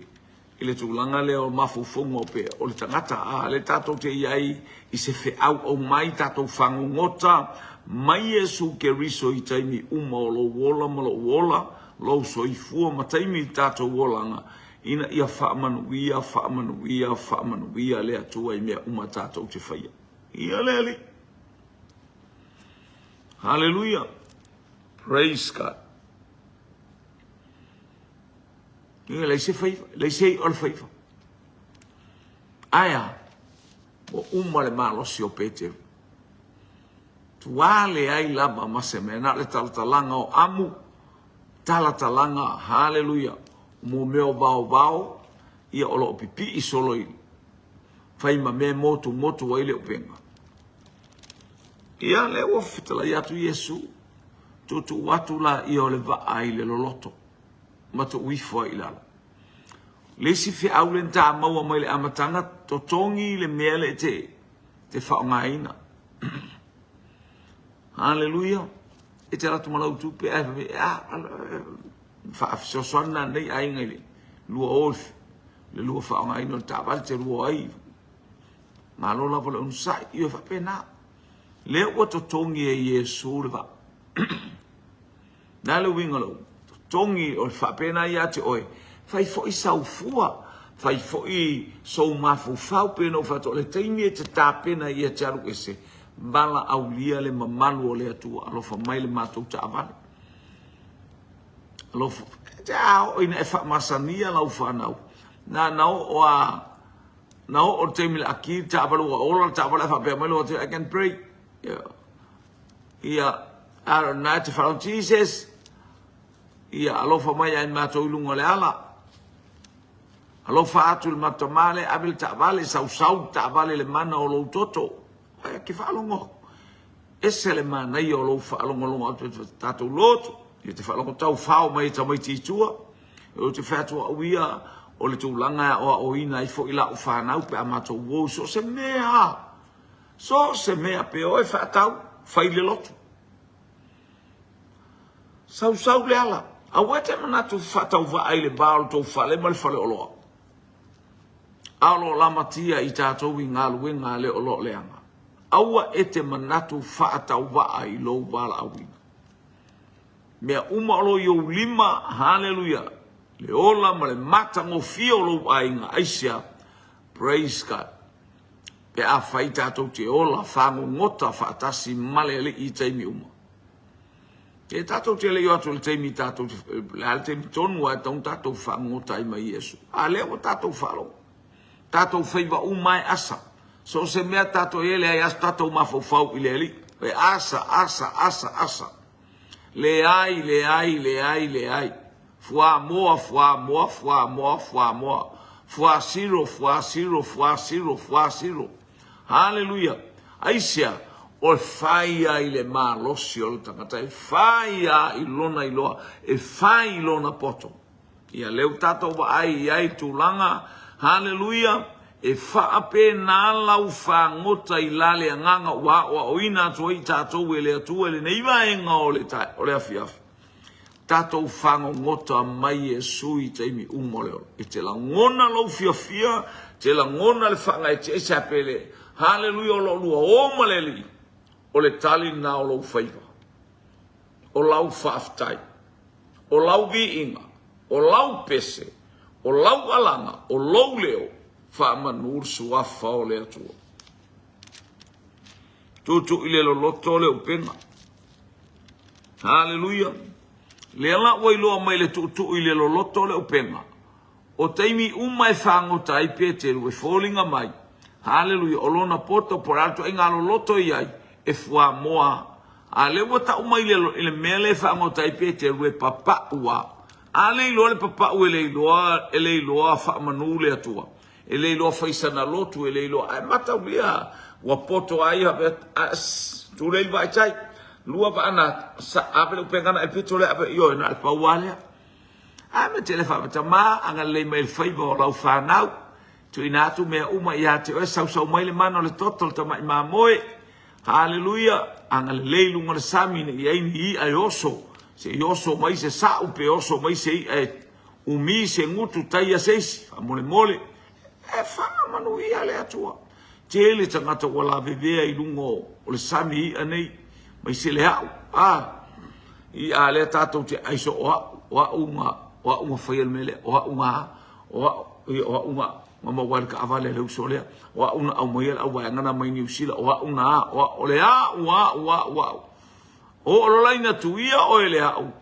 i le tulaga lea o mafaufauga o pe o le tagata, a lea tatou te i ai i se feau aumai tatou fagogota mai Iesu Keriso i taimi uma o lou ola ma lou ola, lou soifua ma taimi i tatou olaga, ina ia faamanuia, faamanuia, faamanuia le Atua i mea uma tatou te faia. Ia le Alii. Haleluia. Praise God. Ia leai se faiva, leai se i'a o le faiva. Ae a, ua uma le malosi o Peteru. Tua leai lava ma se mea, na o le talatalaga o amu, talatalaga, haleluia, mo mea o vaovao, ia o lo o pipii solo i fai ma mea e motumotu ai le upega. Ia, lea ua fetalai atu Iesu, tuutuu atu laia o le vaa i le loloto, ma tuu ifo ai i lalo. Le isi feau lea na ta maua mai le amataga, totogi le mea lea e te, te faaaogaina. Haleluia! E te alu atu ma lau tupe ae fai mai, ah, faafesoasoani la lenei aiga i le lua o le lua faaaogaina o le taavale te lua ai. Malo lava le onosai. Ia faapena. Lea ua totogi e Iesu le vaa. Na le uiga o lou totogi o le faapena ia te oe. Fai foi sau fua, fai foi sou mafaufau pe na ou fai atu o le taimi e te tapena ia te alu ese, valaaulia le mamalu o le Atua, alofa mai le matou taavale. Alofa, te a oo ina e faamasania lau fanau, na na oo a Na oo le taimi le aki le taavale ua ola le taavale ae faapea mai lou atu I can pray. Ia, a o lena e te faalogo Jesus. Ia, alofa mai ia i matou i luga o le ala. Alofa atu i le matou tama lea, ave le taavale, sausau le taavale i le mana o lou toto. Ai, ke faalogo aku. Ese le manaia o lou faalogologo atu i tatou lotu. Ia te faalogo tau fao mai e tamaiti i tua. Ou te fai atu au ia, o le tulaga e aoaoina ai foi lau fanau pe a matou uo i so o se mea, so o se mea, pe o e faatau, fai le lotu. Sausau le ala. Aua e te manatu faatauvaa i le va o le tou fale ma le faleoloa. A o lo o lamatia i tatou i galuega a le o lo o leaga. Aua e te manatu faatauvaa i lou valaauina. Mea uma o lo o i ou lima, haleluia, le ola ma le matagofie o lou aiga, aisea? Praise God. Pe afai tatou te ola fagogota faatasi ma le Alii i taimi uma. E tatou te le i o atu i le taimi tatou te, le a le taimi tonu a e tatau ona tatou fagogota ai ma Iesu. A lea ua tatou faalogo. Tatou faiva uma e asa. So o se mea tatou i ai leai aso tatou mafaufau i le Alii. E asa, asa, asa, asa. Leai, leai, leai, leai. Fuamoa, fuamoa, fuamoa, fuamoa. Fuasiro, fuasiro, fuasiro, fuasiro. Haleluia. Aisea? O e fai ia i le malosi o le tagata, e fai ia i lona iloa, e fai i lona poto. Ia lea ua tatou vaai i ai tulaga, haleluia, e faapena lau fagota i la le agaga ua aoaoina atu ai i tatou e le Atua i lenei vaega o le, o le afiafi. Tatou fagogota mai Iesu i taimi uma o le ola. E te lagona lou fiafia, te lagona le faagaeetia, aisea pele, haleluia, o lo o lua o ma le Alii, o le tali lena o lou faiva, o lau faafetai. O lau viiga, o lau pese, o lau alaga, o lou leo, faamanu le suafa o le Atua. Tuutuu i le loloto o le upega. Haleluia. Lea la ua iloa mai le tuutuu i le loloto o le upega. O taimi uma e fagota ai Peteru e foliga mai, haleluia, o lona poto po o le a le ituaiga loloto i ai, e fuamoa. A lea ua tau mai i le mea lea e fagota ai Peteru e papau a. A le iloa le papau e le iloa, e le iloa faamanu le Atua. E le iloa fai sana lotu, e le iloa, ae mataulia ua poto a ia faapea, a, sss, tulei le vaa i tai, lua vaa na, sa, ave le upega na e pito lea, ave, ioe, na o le pau lava lea. A mea tele faapea, tama, agalelei mai i le faiva o lau fanau, tuuina atu mea uma ia te oe, sausau mai le mana o le toto o le tamai mamoe, Haleluia! Agalelei i luga o le sami ne i ai ni i'a e oso, se i oso mai se sa'u pe oso mai se i'a e umi se gutu taia se isi. Faamolemole, e faamanuia le Atua. Tele tagata ua lavevea i luga o le sami i'a nei, mai se le a'u. A, i'a lea tatou te ai so o a'u, o a'u na, o a'u na faia le mea lea, o a'u na, o a'u, o a'u na. Na maua ai le taavale a le uso lea. O au na aumaia le auvaega na mai Niu Sila. O au na a, o au, o le au, au, au, au. O ololaina tuia oe le au,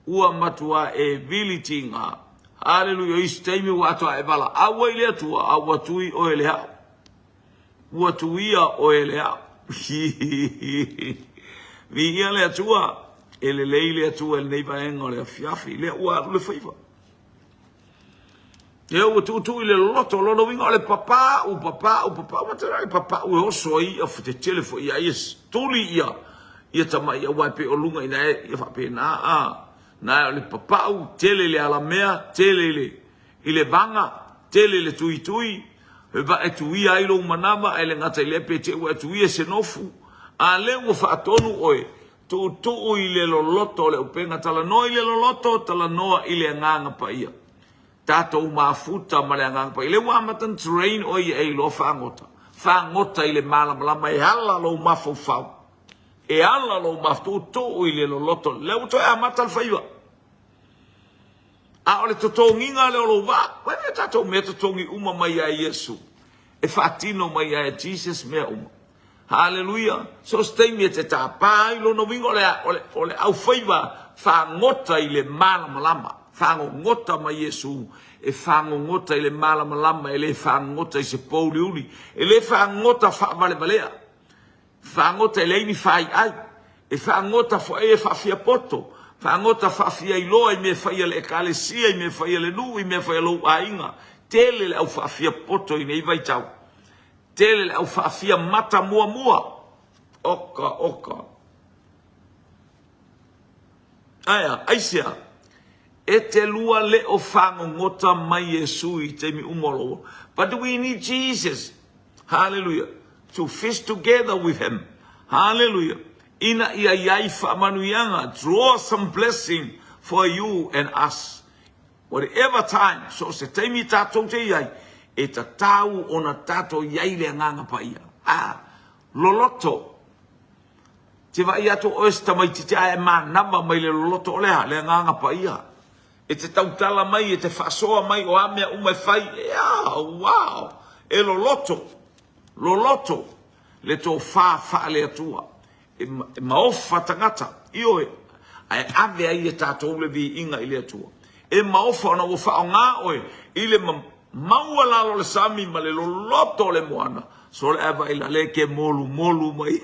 ua matua e vili tiga. Haleluia, o isi taimi ua atoa e valaau ai le Atua, a ua tui oe le au. Ua tuia oe le au. Viia le Atua, e lelei le Atua i lenei vaega o le afiafi, lea ua alu le faiva. Ia ua tuutuu i le loloto, o lona uiga o le papau, papau, papau, ma tala le papau e oso ai ia tetele foi ia ia tuli ia ia tamai aua e pei o luga ina e ia faapena a na o le papau tele le alamea, tele le i le vaga, tele le tuitui, e va e tuia ai lou manava, ae le gata i lea pe te ua e tuia se nofu, a lea ua faatonu oe Tuutuu i le loloto o le upega, talanoa i le loloto, talanoa i le Agaga Paia. Tatou mafuta ma le Agaga Paia. Lea ua amata ona train oe ia e iloa fagota. Fagota i le malamalama e ala lou mafaufau. E ala lou mafaufau. Tuutuu i le loloto. Lea ua toe amata le faiva. A o le totogiga lea o lou vaa. Uai mea tatou mea totogi uma mai ia Iesu. E faatino mai ia Jesus mea uma. Haleluia! So o se taimi e te tāpā ai lona uiga o le, o le, o le aufaiva fagota i le malamalama. Fagogota mai Iesu e fagogota i le malamalama, e le fagogota i se pouliuli, e le fagogota faavalevalea. Fagota e leai ni faiai, e fagota foi e faafiapoto, fagota faafiailoa i mea fai a le ekalesia, i mea fai a le nuu, i mea fai a lou aiga. Tele le au faafiapoto i nei vaitau. Tele le au faafia mata muamua. Oka, oka. Aea, aisea? E te lua le o fagogota mai Iesu i taimi uma o lou. But we need Jesus. Hallelujah. To feast together with him. Hallelujah. Ina ia iai faamanuiaga. Draw some blessing for you and us. Whatever time, so o se taimi tatou te iai, e tatau ona tatou iai le Agaga Paia. Ah, loloto. Te vaai atu oe se tamaitiiti ae manava mai le loloto o le a? Le Agaga Paia. E te tautala mai, e te faasoa mai, o a mea uma e fai, yeah, wow, e loloto, loloto le tofa faale-Atua. E maofa tagata, ioe, ae ave ai e tatou le viiga i le Atua. E maofa ona ua faaaoga oe i le maualalo o le sami ma le loloto o le moana. Sole ae vai la le ke molumolu mai.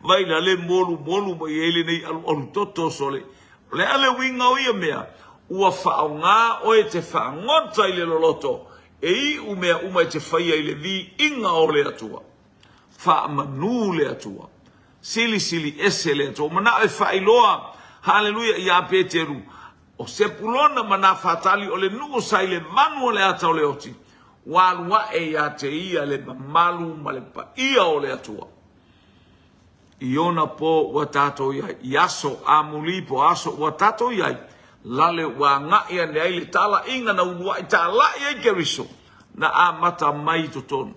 Vai la le molumolu mai ai lenei alualu toto sole. O le a le uiga o ia mea? Ua faaaoga oe te faagota i le loloto e iu mea uma e te faia i le viiga o le Atua. Faamanu le Atua. Silisili ese le Atua. Ua manao e faailoa, haleluia, iā Peteru, o Sepulona ma Nafatali, o le nuu sa i le vanu o le ata o le oti, ua alu aʻe iā te ia le mamalu ma le paia o le Atua. I ona pō ua tātou i ai, i aso amuli po aso ua tātou i ai, lale ua agaʻi ane ai le talaʻiga na uluaʻi talaʻi ai Keriso, na amata mai i totonu.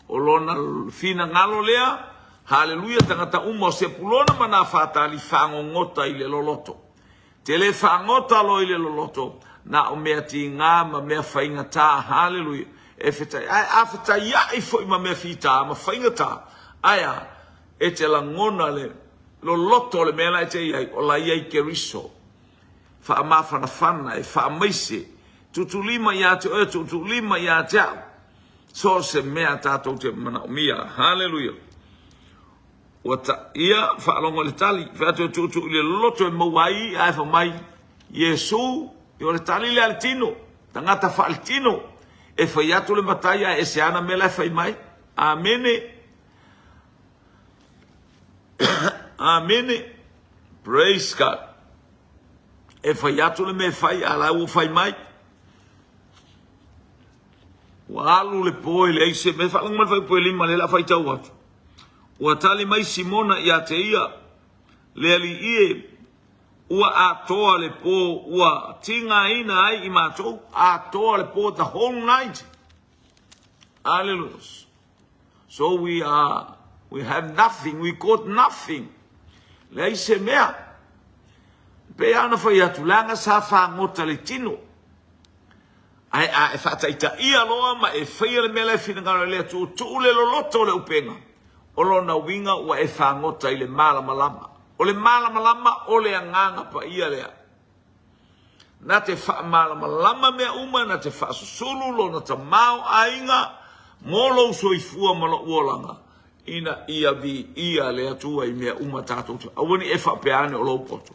O lona finagalo lea, haleluia, tagata uma o Sepulona ma Nafatali fagogota i le loloto. Te le fagota loa i le loloto, na o mea tigā ma mea faigata, haleluia, e fetai, ae a fetaiaʻi foi ma mea fitā ma faigata, ae a, e te lagona le loloto o le mea la e te i ai, o la i ai Keriso. Faamafanafana, e faamaise, tutulima ia te oe, tutulima ia te au. So o se mea tatou te manaomia. Haleluia. Ua ta, ia, faalogo i le tali, fai atu e tuutuu i le loloto e maua ai i'a e fai mai, Iesu, o le tali lea a le tino, tagata faaletino, e fai atu le matai ae ese ana mea la e fai mai. Amene. Amene. Praise God. E fai atu le mea e fai, a la ua fai mai. Ua alu le po e leai se mea. Faalogo mai le fuaiupu e lima lea o le a faitau atu. Ua tali mai Simona ia te ia, Le Alii e, ua atoa le po ua tigaina ai i matou, atoa le po, the whole night. Hallelujah. So we are, we have nothing, we got nothing. Leai se mea. Pei lava ona fai atu, leaga sa fagota le tino. Ae a e faataitaia loa ma e faia le mea la e finagalo ai le Atua, tuu le loloto o le upega, o lona uiga ua e fagota i le malamalama. O le malamalama o le Agaga Paia lea. Na te faamalamalama mea uma, na te faasusulu lona tamaoaiga mo lou soifua ma lou olaga, ina ia viia le Atua i mea uma tatou te. Aua ne i e faapea ane o lou poto.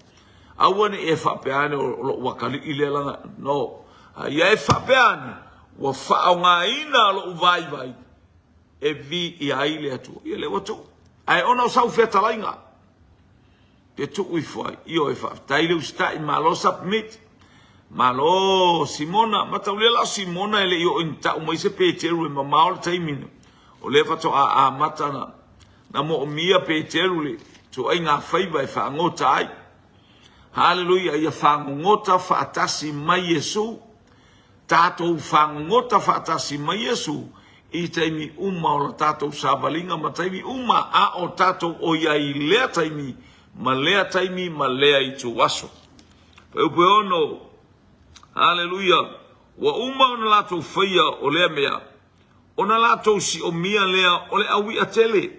Aua ne i e faapea ane o lou atalii lea laga. No. A ia e faapea ane, ua faaaogaina lou vaivai e viia ai le Atua. Ia lea ua tuu. Ae ona o sau fetalaiga, te tuu ifo ai. Ioe, faafetai le usitai, malo submit. Malo Simona, mataulia la o Simona e le i oo ina tau mai se Peteru e mamao le taimi na. O lea faatoa amata na, na moomia Peteru le ituaiga faiva e faagota ai. Haleluia, ia fagogota faatasi mai Iesu. Tatou fagogota faatasi ma Iesu i taimi uma o la tatou savaliga ma taimi uma a o tatou o i ai i lea taimi ma lea taimi ma lea ituaso. Fuaiupu e ono, Haleluia! Ua uma ona latou faia o lea mea, ona latou siomia lea o le aui'a tele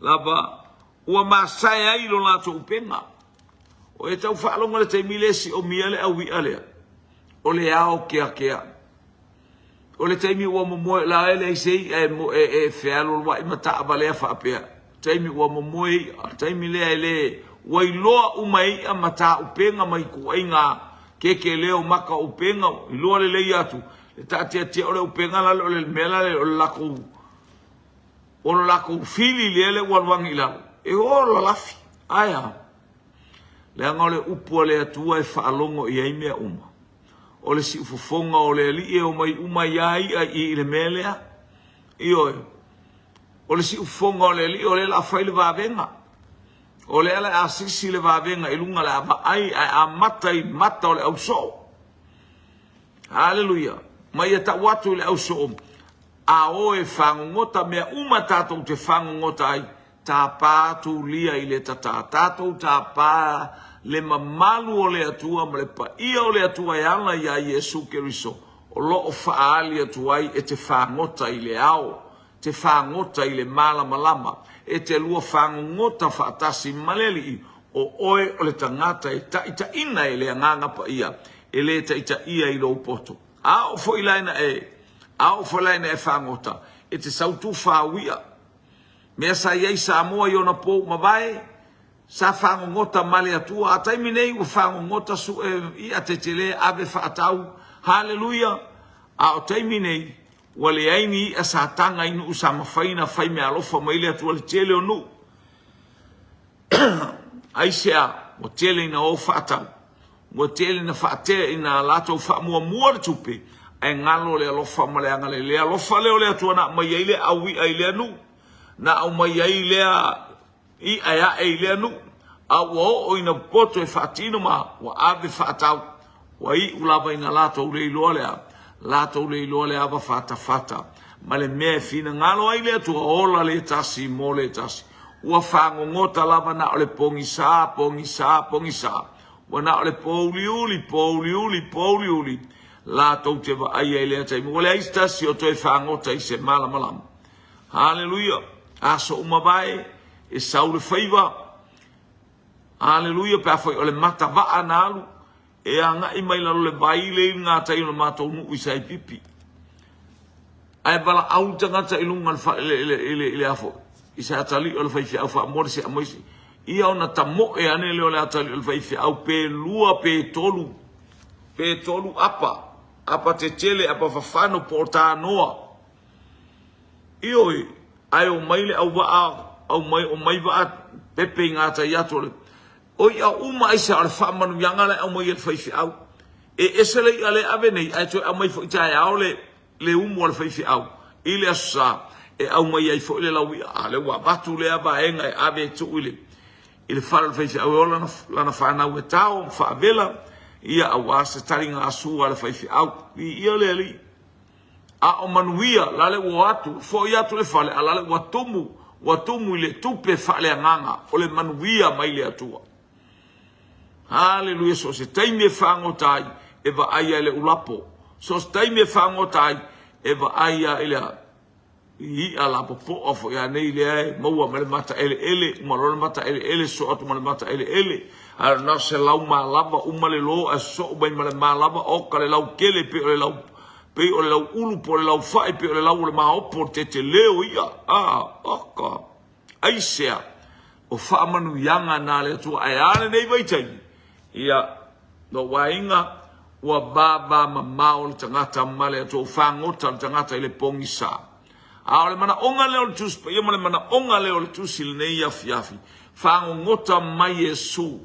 lava ua masae ai lo latou upega. O e tau faalogo i le taimi lea e siomia le aui'a lea, o le ao keakea. O le taimi ua momoe, la e leai se i'a e, e, e fealoloa'i ma taavalea faapea. Taimi ua momoe i'a, taimi lea e le, ua iloa uma e i'a ma tāupega ma ituaiga kekeleo maka o upega, iloa lelei atu, le taatiatia o le upega lale o le mea lale o le lakou O lo lakou fili lea le ua alu ane i lalo, e ola lafi. Ae a? Leaga o le upu a le Atua e faalogo i ai mea uma. O le siufofoga o le Alii e omai uma ai lava i'a i i le mea lea. Ioe. O le siufofoga o le Alii o lea o le a fai le vavega. O lea o le a sisi le vavega i luga o le a vaai ae amata i mata o le ausoo. Haleluia. Ma ia tau atu i le ausoo, A o e fagogota mea uma tatou te fagogota ai, tapa atu lia i le tatā. Tatou tapa le mamalu o le Atua ma le paia o le Atua e ala iā Iesu Keriso o lo o faaali atu ai e te fagota i le ao, te fagota i le malamalama, e te lua fagogota faatasi ma le Alii, o oe o le tagata e taitaiina e le Agaga Paia, e le taitaia i lou poto. A oo foi la ina e, a oo foi la ina e fagota, e te sau tufa au i'a. Mea sa i ai Samoa i ona pou mavae, sa fagogota ma le Atua. A taimi nei ua fagogota sue i'a tetele ave faatau. Haleluia! A o taimi nei, ua leai ni i'a sa taga i nuu sa mafai ona fai meaalofa mai le Atua le tele o nuu. Aisea? Ua tele ina o faatau. Ua tele ina faate ina latou faamuamua le tupe, ae galo le alofa ma le agalelei. Le alofa lea o le Atua na aumai ai le au i'a i lea nuu, na aumai ai lea i'a e ae i lea nuu, a ua oo ina popoto e faatino ma ua ave faatau. Ua iu lava ina latou le iloa le a? Latou le iloa le ava fatafata ma le mea e finagalo ai le Atua, ola le tasi mo le tasi. Ua fagogota lava na o le pogisa, pogisa, pogisa. Ua na o le pōuliuli, pōuliuli, pōuliuli latou te vaaia i lea taimi. Ua leai se tasi o toe fagota i se malamalama. Haleluia! Aso uma vae, e sau le faiva. Haleluia! Pe afai o le mata vaa na alu, e agai mai lalo le vai le i gatai o le matou nuu i Saipipi. Ae valaau le tagata i luga i le, i le, i le, i le afo, i se atalii o le faifeau faamoa le sea mai. Ia ona tamoe ane lea o le atalii o le faifeau pe lua pe tolu pe tolu apa, apa tetele, apa fafano po o tanoa. Ioe, ae omai le auvaa, aumai, omai vaa pepe i gatai atu o le O i'a uma aisea o le faamanuiaga la e aumai e le faifeau. E ese le i'a lea e ave nei, ae toe aumai foi taeao le le umu a le faifeau i le Aso Sa e aumai ai foi le laui'a. A o lea ua avatu lea vaega e ave e tuu i le i le fale o le faifeau e ola lana, lana fanau e tao ma faavela, ia aua se taligasua a le faifeau. Viia le Alii. A o manuia, la le ua o atu, foi atu i le fale, a la le ua tumu, ua tumu i le tupe faaleagaga, o le manuia mai le Atua. Haleluia, so o se taimi e fagota ai, e vaaia i le ulapo. So o se taimi e fagota ai, e vaaia i le i i'a lapopoa foi anei lea e maua mai le mata eleele, uma loa le mata eleele sosoo atu ma le mata eleele, ae na o se lau malava uma le lo ae sosoo mai ma le malava oka le lau tele pei o le lau pei o le lau ulu po o le lau fai pei o le lau o le maopo le tetele o i'a a oka aisea o faamanuiaga na le Atua ae a lenei vaitaimi ia lou aiga ua vavamamao le tagata ma le Atua, ua fagota le tagata i le pogisa. A o le manaoga lea o le Tusi Paia ma le manaoga lea o le Tusi i lenei afiafi, fagogota mai Iesu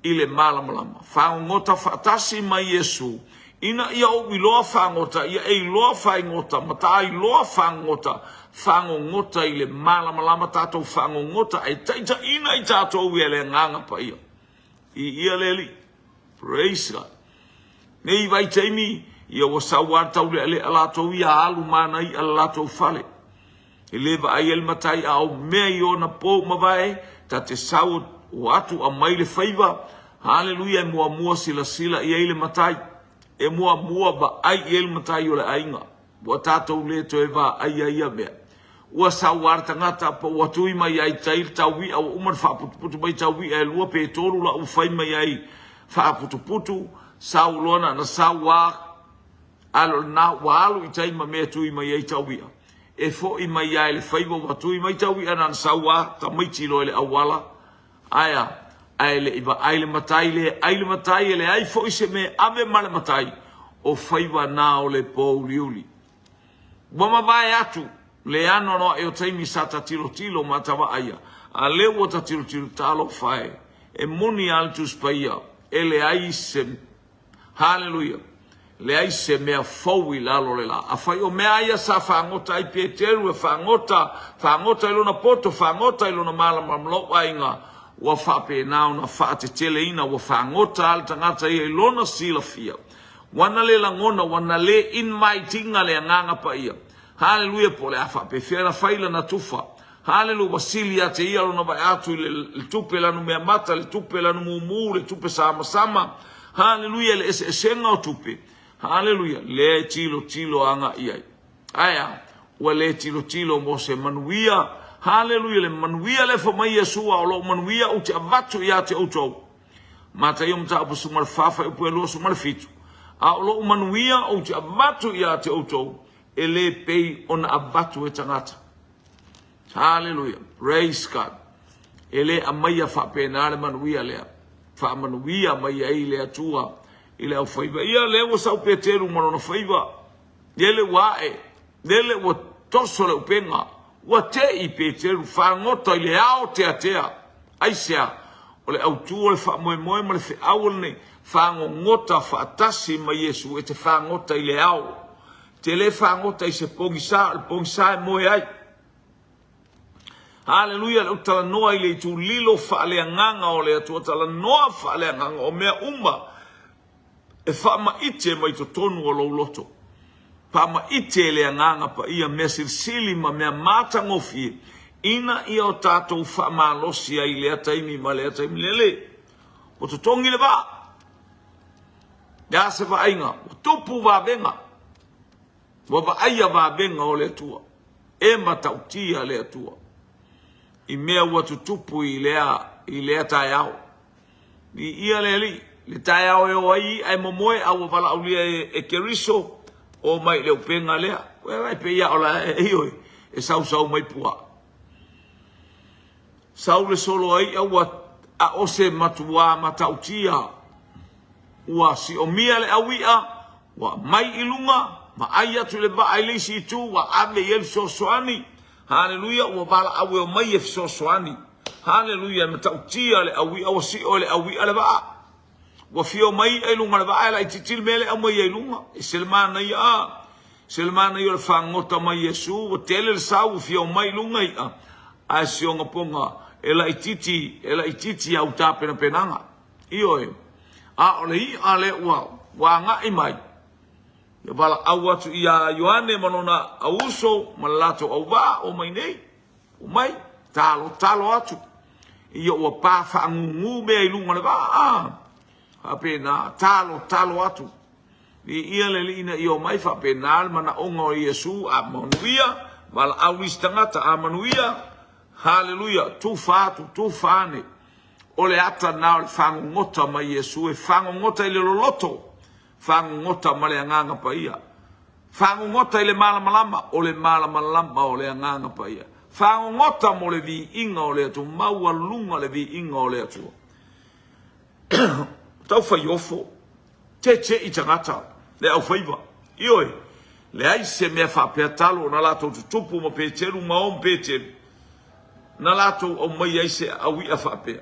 i le malamalama, fagogota faatasi mai Iesu, ina ia ou iloa fagota, ia e iloa faigota, ma ta iloa fagogota, fagogota i le malamalama, tatou fagogota e taitaiina i tatou e le Agaga Paia. Viia le Alii. Praise God. Nei vaitaimi, ia ua sau lava le taulealea latou ia alu ma ana i'a le latou fale. E le vaai ai le matai a o mea i ona pou mavae, ta te sau o atu aumai le faiva. Haleluia, e muamua silasila i ai le matai. E muamua vaai i ai le matai o le aiga. Ua tatou le toe vaaia ia mea. Ua sau lava le tagata po ua tui mai ai tai le taui'a, ua uma ona faaputuputu mai taui'a e lua pe tolu la ua fai mai ai faaputuputu, sau loa na ona sau lava a o lena ua alu i tai ma mea e tui mai ai taui'a. E foi mai lava i le faiva ua tui mai taui'a na ona sau lava tamaiti loa i le auala. Ae a? Ae le i vaai le matai, le ai le matai, e leai foi se mea e ave ma le matai, o faiva na o le pōuliuli. Ua mavae atu le anoanoai o taimi sa ta tilotilo ma ta vaaia, a lea ua ta tilotilo, talofa e, e moni a le Tusi Paia, e leai se Haleluia! Leai se mea fou i lalo o le la. Afai o mea ia sa fagota ai Peteru e fagota, fagota i lona poto, fagota i lona malamalama lou aiga, ua faapena ona faateteleina, ua fagota le tagata ia i lona silafia. Ua na le lagona, ua na le invite ina le Agaga Paia. Haleluia! Po o le a faapefea ona fai lana tufa. Haleluia! Ua sili ia te ia lona vae atu i le tupe lanu meamata, le tupe lanu mumu, le tupe samasama. Haleluia! Le eseesega o tupe. Haleluia! Lea e tilotilo agai i ai. Ae a? Ua le tilotilo mo se manuia. Haleluia! Le manuia lea fai mai Iesua, o lou manuia ou te avatu ia te outou. Mataio mataupu 14, fuaiupu e 27. A o lou manuia ou te avatu ia te outou, e le pei ona avatu e tagata. Haleluia. Praise God. E le aumaia faapena le manuia lea. Faamanuia mai ai le Atua i le aufaiva. Ia lea ua sau Peteru ma lona faiva. Lele ua ae. Lele ua toso le upega. Ua tei Peteru fagota i le ao teatea. Aisea? O le autu o le faamoemoe ma le feau o lenei fagogota faatasi ma Iesu e te fagota i le ao. Te le fagota i se pogisa, o le pogisa e moe ai. Haleluia, le talanoa i le itu lilo faaleagaga o le Atua, talanoa faaleagaga o mea uma e faamaite mai totonu o lou loto. Faamaite e le Agaga Paia mea silisili ma mea matagofie ina ia o tatou faamalosi ai i lea taimi ma lea taimi. Lele, ua totogi le vaa. Le a se vaaiga? Ua tupu vavega. Ua vaaia vavega o le Atua. E matautia le Atua i mea ua tutupu i lea, i lea taeao. Viia le Alii, le taeao e o ai i'a e momoe a ua valaaulia e, e Keriso, o mai i le upega lea. Ua e pei a o la e, ioe, e sausau mai puaa. Sau le solo a i'a ua a o se matuā matautia. Ua siomia le aui'a, ua aumai i luga, vaai atu i le vaa i le isi itu, ua ave i ai le fesoasoani. Haleluia, ua valaau e omai e fesoasoani. Haleluia, e matautia le aui'a, ua sio e le aui'a le vaa. Ua fia omai i'a i luga o le vaa, e laitiiti le mea lea e aumai ai i luga. E ese le manaia, a! Ese le manaia o le fagota mai Iesu, ua tele le sau, ua fia omai i luga i'a, ae sioga poga, e laitiiti, e laitiiti au tapenapenaga. Ioe, a o le i'a lea ua, ua agai mai, ia valaau atu ia Ioane ma lona auuso ma le latou auvaa, omai nei, omai, talotalo atu. Ia ua pa faagugu mea i luga o le vaa, a, faapena, talotalo atu. Viia le Alii ina ia omai faapena le manaoga o Iesu, a manuia, valaau isi tagata, a manuia, haleluia, tufa atu, tufa ane. O le ata lena o le fagogota mai Iesu, e fagogota i le loloto, fagogota ma le Agaga Paia. Fagogota i le malamalama, o le malamalama o le Agaga Paia. Fagogota mo le viiga o le Atua, maualuga le viiga o le Atua. Taufaiofo, tete'i tagata, le aufaiva. Ioe, leai se mea faapea talo na latou tutupu ma Peteru ma o ma Peteru, na latou aumaia ai se aui'a faapea.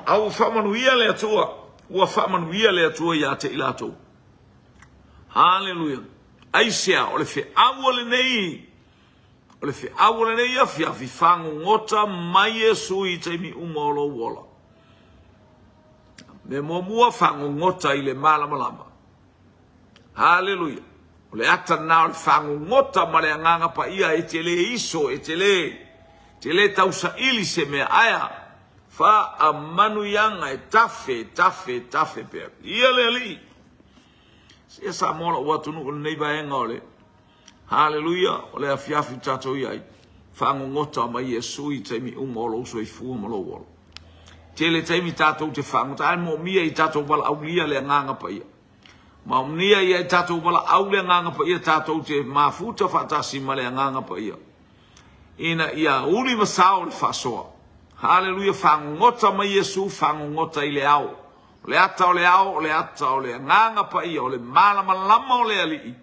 A ua faamanuia le Atua, ua faamanuia le Atua ia te i latou. Haleluia. Aisea, o le feau o lenei, o le feau o lenei afiafi, fagogota mai Iesu i taimi uma o lou ola. Mea muamua, fagogota i le malamalama. Haleluia. O le ata lena o le fagogota ma le Agaga Paia e te le iso, e te le, te le tausaili se mea. Aea, faamanuiaga e tafe, tafe, tafe pea. Ia le Alii. Sia Samoa lou atunuu i lenei vaega o le Haleluia, o le afiafi tatou i ai. Fagogota mai Iesu i taimi uma o lou soifua ma lou ola. Tele taimi tatou te fagota ai moomia i tatou valaaulia le Agaga Paia. Maomia ia i tatou valaau le Agaga Paia tatou te mafuta faatasi ma le Agaga Paia. Ina ia uli ma sao le faasoa. Haleluia, fagogota mai Iesu, fagogota i le ao. O le ata o le ao, o le ata o le Agaga Paia, o le malamalama o le Alii.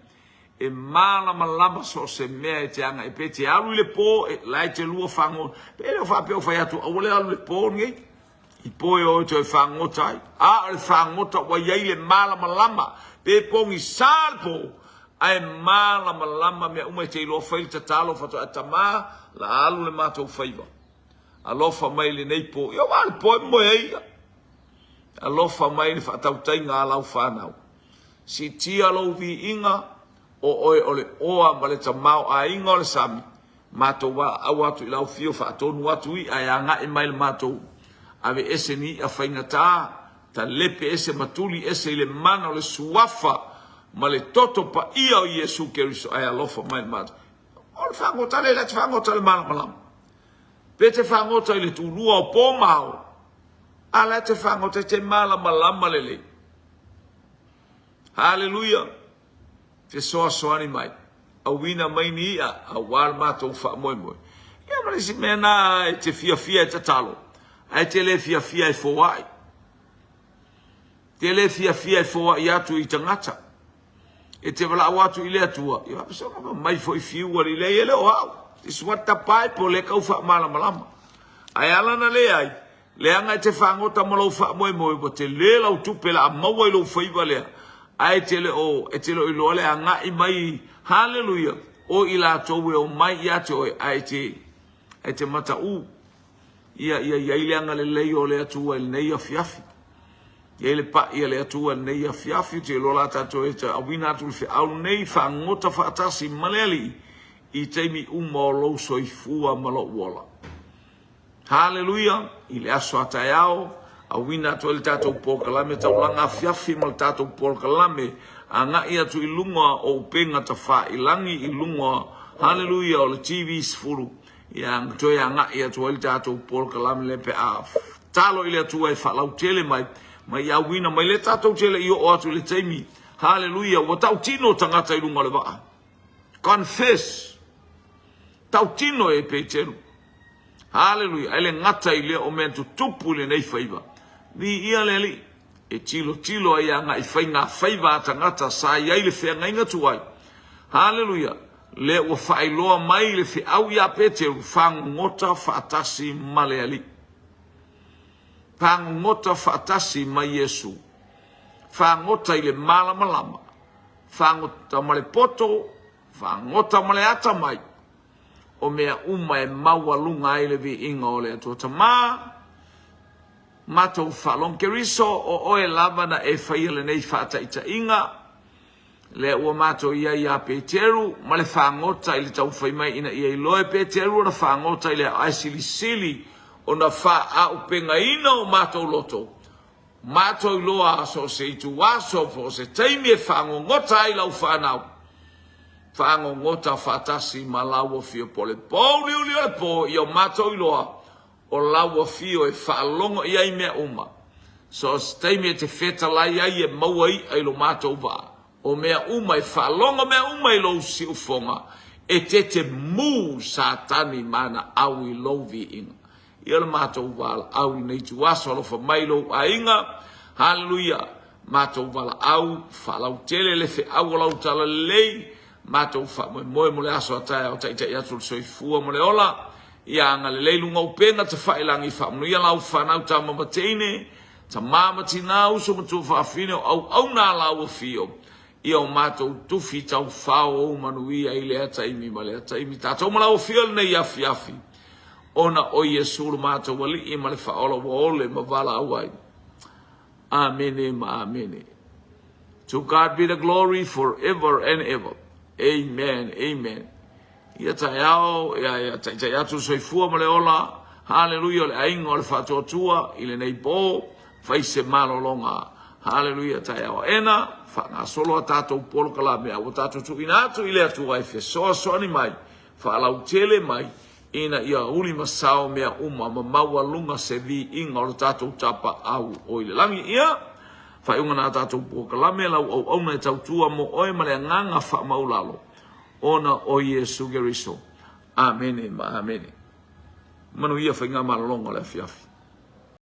E malamalama so o se mea e te agai pe te alu i le po, e, la e te lua fagota. Pe le o faapea o fai atu, aua le alu i le po lenei. I po e o e toe fagota ai. A o le fagota ua i ai le malamalama. Pe pogisa le po, ae malamalama mea uma e te iloa fai le tatalo faatoa tama la alu le matou faiva. Alofa mai lenei po. Ia aua o le po e moe ai ia. Alofa mai le faatautaiga a lau fanau. Siitia lou viiga, o oe o le oa ma le tamaoaiga o le sami, matou valaau atu i lau afio faatonu atu i'a e agai mai le matou aveese ni i'a faigata, talepe ese ma tuli ese i le mana o le Suafa ma le Toto Paia o Iesu Keriso ae alofa mai le matou. O le fagota lea, e te fagota i le malamalama. Pe te fagota i le tulua o po ma ao, a la e te fagota e te malamalama lelei. Haleluia! Fesoasoani mai, auina mai ni i'a aua le matou faamoemoe. Ia ma le isi mea na e te fiafia e tatalo, ae te le fiafia e foai. Te le fiafia e foai atu i tagata. E te valaau atu i le Atua, ia faapea mai foi fiu alii leai e le o au. This is what the Bible le kau faamalamalama. Ae ala na leai, Leaga e te fagota ma lou faamoemoe, ua tele lau tupe la a maua i lou faiva lea, ae e te le o, e te le o iloa le agai mai, haleluia, o i latou e omai ia te oe, ae e te, e te mataū. Ia, ia i ai le agalelei o le Atua i lenei afiafi. Ia i le paʻi a le Atua i lenei afiafi, ou te iloa la tatou e auina atu le feau lenei, fagota faatasi ma le Alii i taimi uma o lou soifua ma lou ola. Haleluia! I le aso a taeao, auina atu ai le tatou polokalame taulaga afiafi ma le tatou polokalame agai atu i luga o upega tafailangi i luga, haleluia, o le TV 10. Ia, toe agai atu ai le tatou polokalame lea pe a talo i le Atua e faalautele mai, ma ia auina mai le tatou tele i oo atu i le taimi, haleluia, ua tautino tagata i luga o le vaa. Confess! Tautino e Peteru. Haleluia! E le gata i lea o mea tutupu i lenei faiva. Viia le Alii! E tilotilo ai agai faiga faiva a tagata sa i ai le feagaiga tuai. Haleluia! Lea ua faailoa mai le feau iā Peteru, fagogota faatasi ma le Alii. Fagogota faatasi ma Iesu. Fagota i le malamalama. Fagota ma le poto, fagota ma le atamai. O mea uma e maualuga ai le viiga o le Atua Tama, matou faalogo. Keriso, o oe lava na e faia lenei faataitaiga, lea ua matou i ai iā Peteru, ma le fagota i le taumafai mai ina ia iloa e Peteru ona fagota i le ae silisili ona faaaupegaina o matou loto, matou iloa so o se ituaso po o se taimi e fagogota ai lau fanau, fagogota faatasi ma lau afio po o le pouliuli o le po, ia o matou iloa o lau afio e faalogo i ai mea uma. So o se taimi e te fetalai ai e maua i'a i lo matou vaa, o mea uma e faalogo mea uma i lou siufoga, e te te mū Satani ma ana au i lou viiga. Ia le matou valaau i lenei ituaso, alofa mai lou aiga. Haleluia! Matou valaau, faalautele le feau o lau talalelei, matou faamoemoe mo le aso a taeao, taitai atu le soifua ma le ola. Ia agalelei luga upega tafailagi, faamanuia lau fanau tama ma teine, tama ma tina, uso ma tuafaafine, o auauna a lau afio, ia o matou tufi taufao ou manuia i lea taimi ma lea taimi. Tatou ma lau afio lenei afiafi, ona o Iesu lo matou Alii ma le Faaola ua ole ma valaau ai. Amene ma amene. To God be the glory forever and ever. Amen. Amen. Ia taeao, ia, ia taitai atu le soifua ma le ola. Haleluia, o le aiga o le faatuatua i lenei po, fai se malologa. Haleluia, taeao aena, faagasolo a tatou polokalame a ua tatou tuuina atu i le Atua e fesoasoani mai, faalautele mai, ina ia uli ma sao mea uma ma maualuga se viiga o le tatou Tapaau o i le lagi. Ia, faaiuga na tatou polokalame, lau auauna e tautua mo oe ma le agaga faamaulalo, ona o Iesu Keriso. Amene ma amene. Manuia faigamalologa o le afiafi.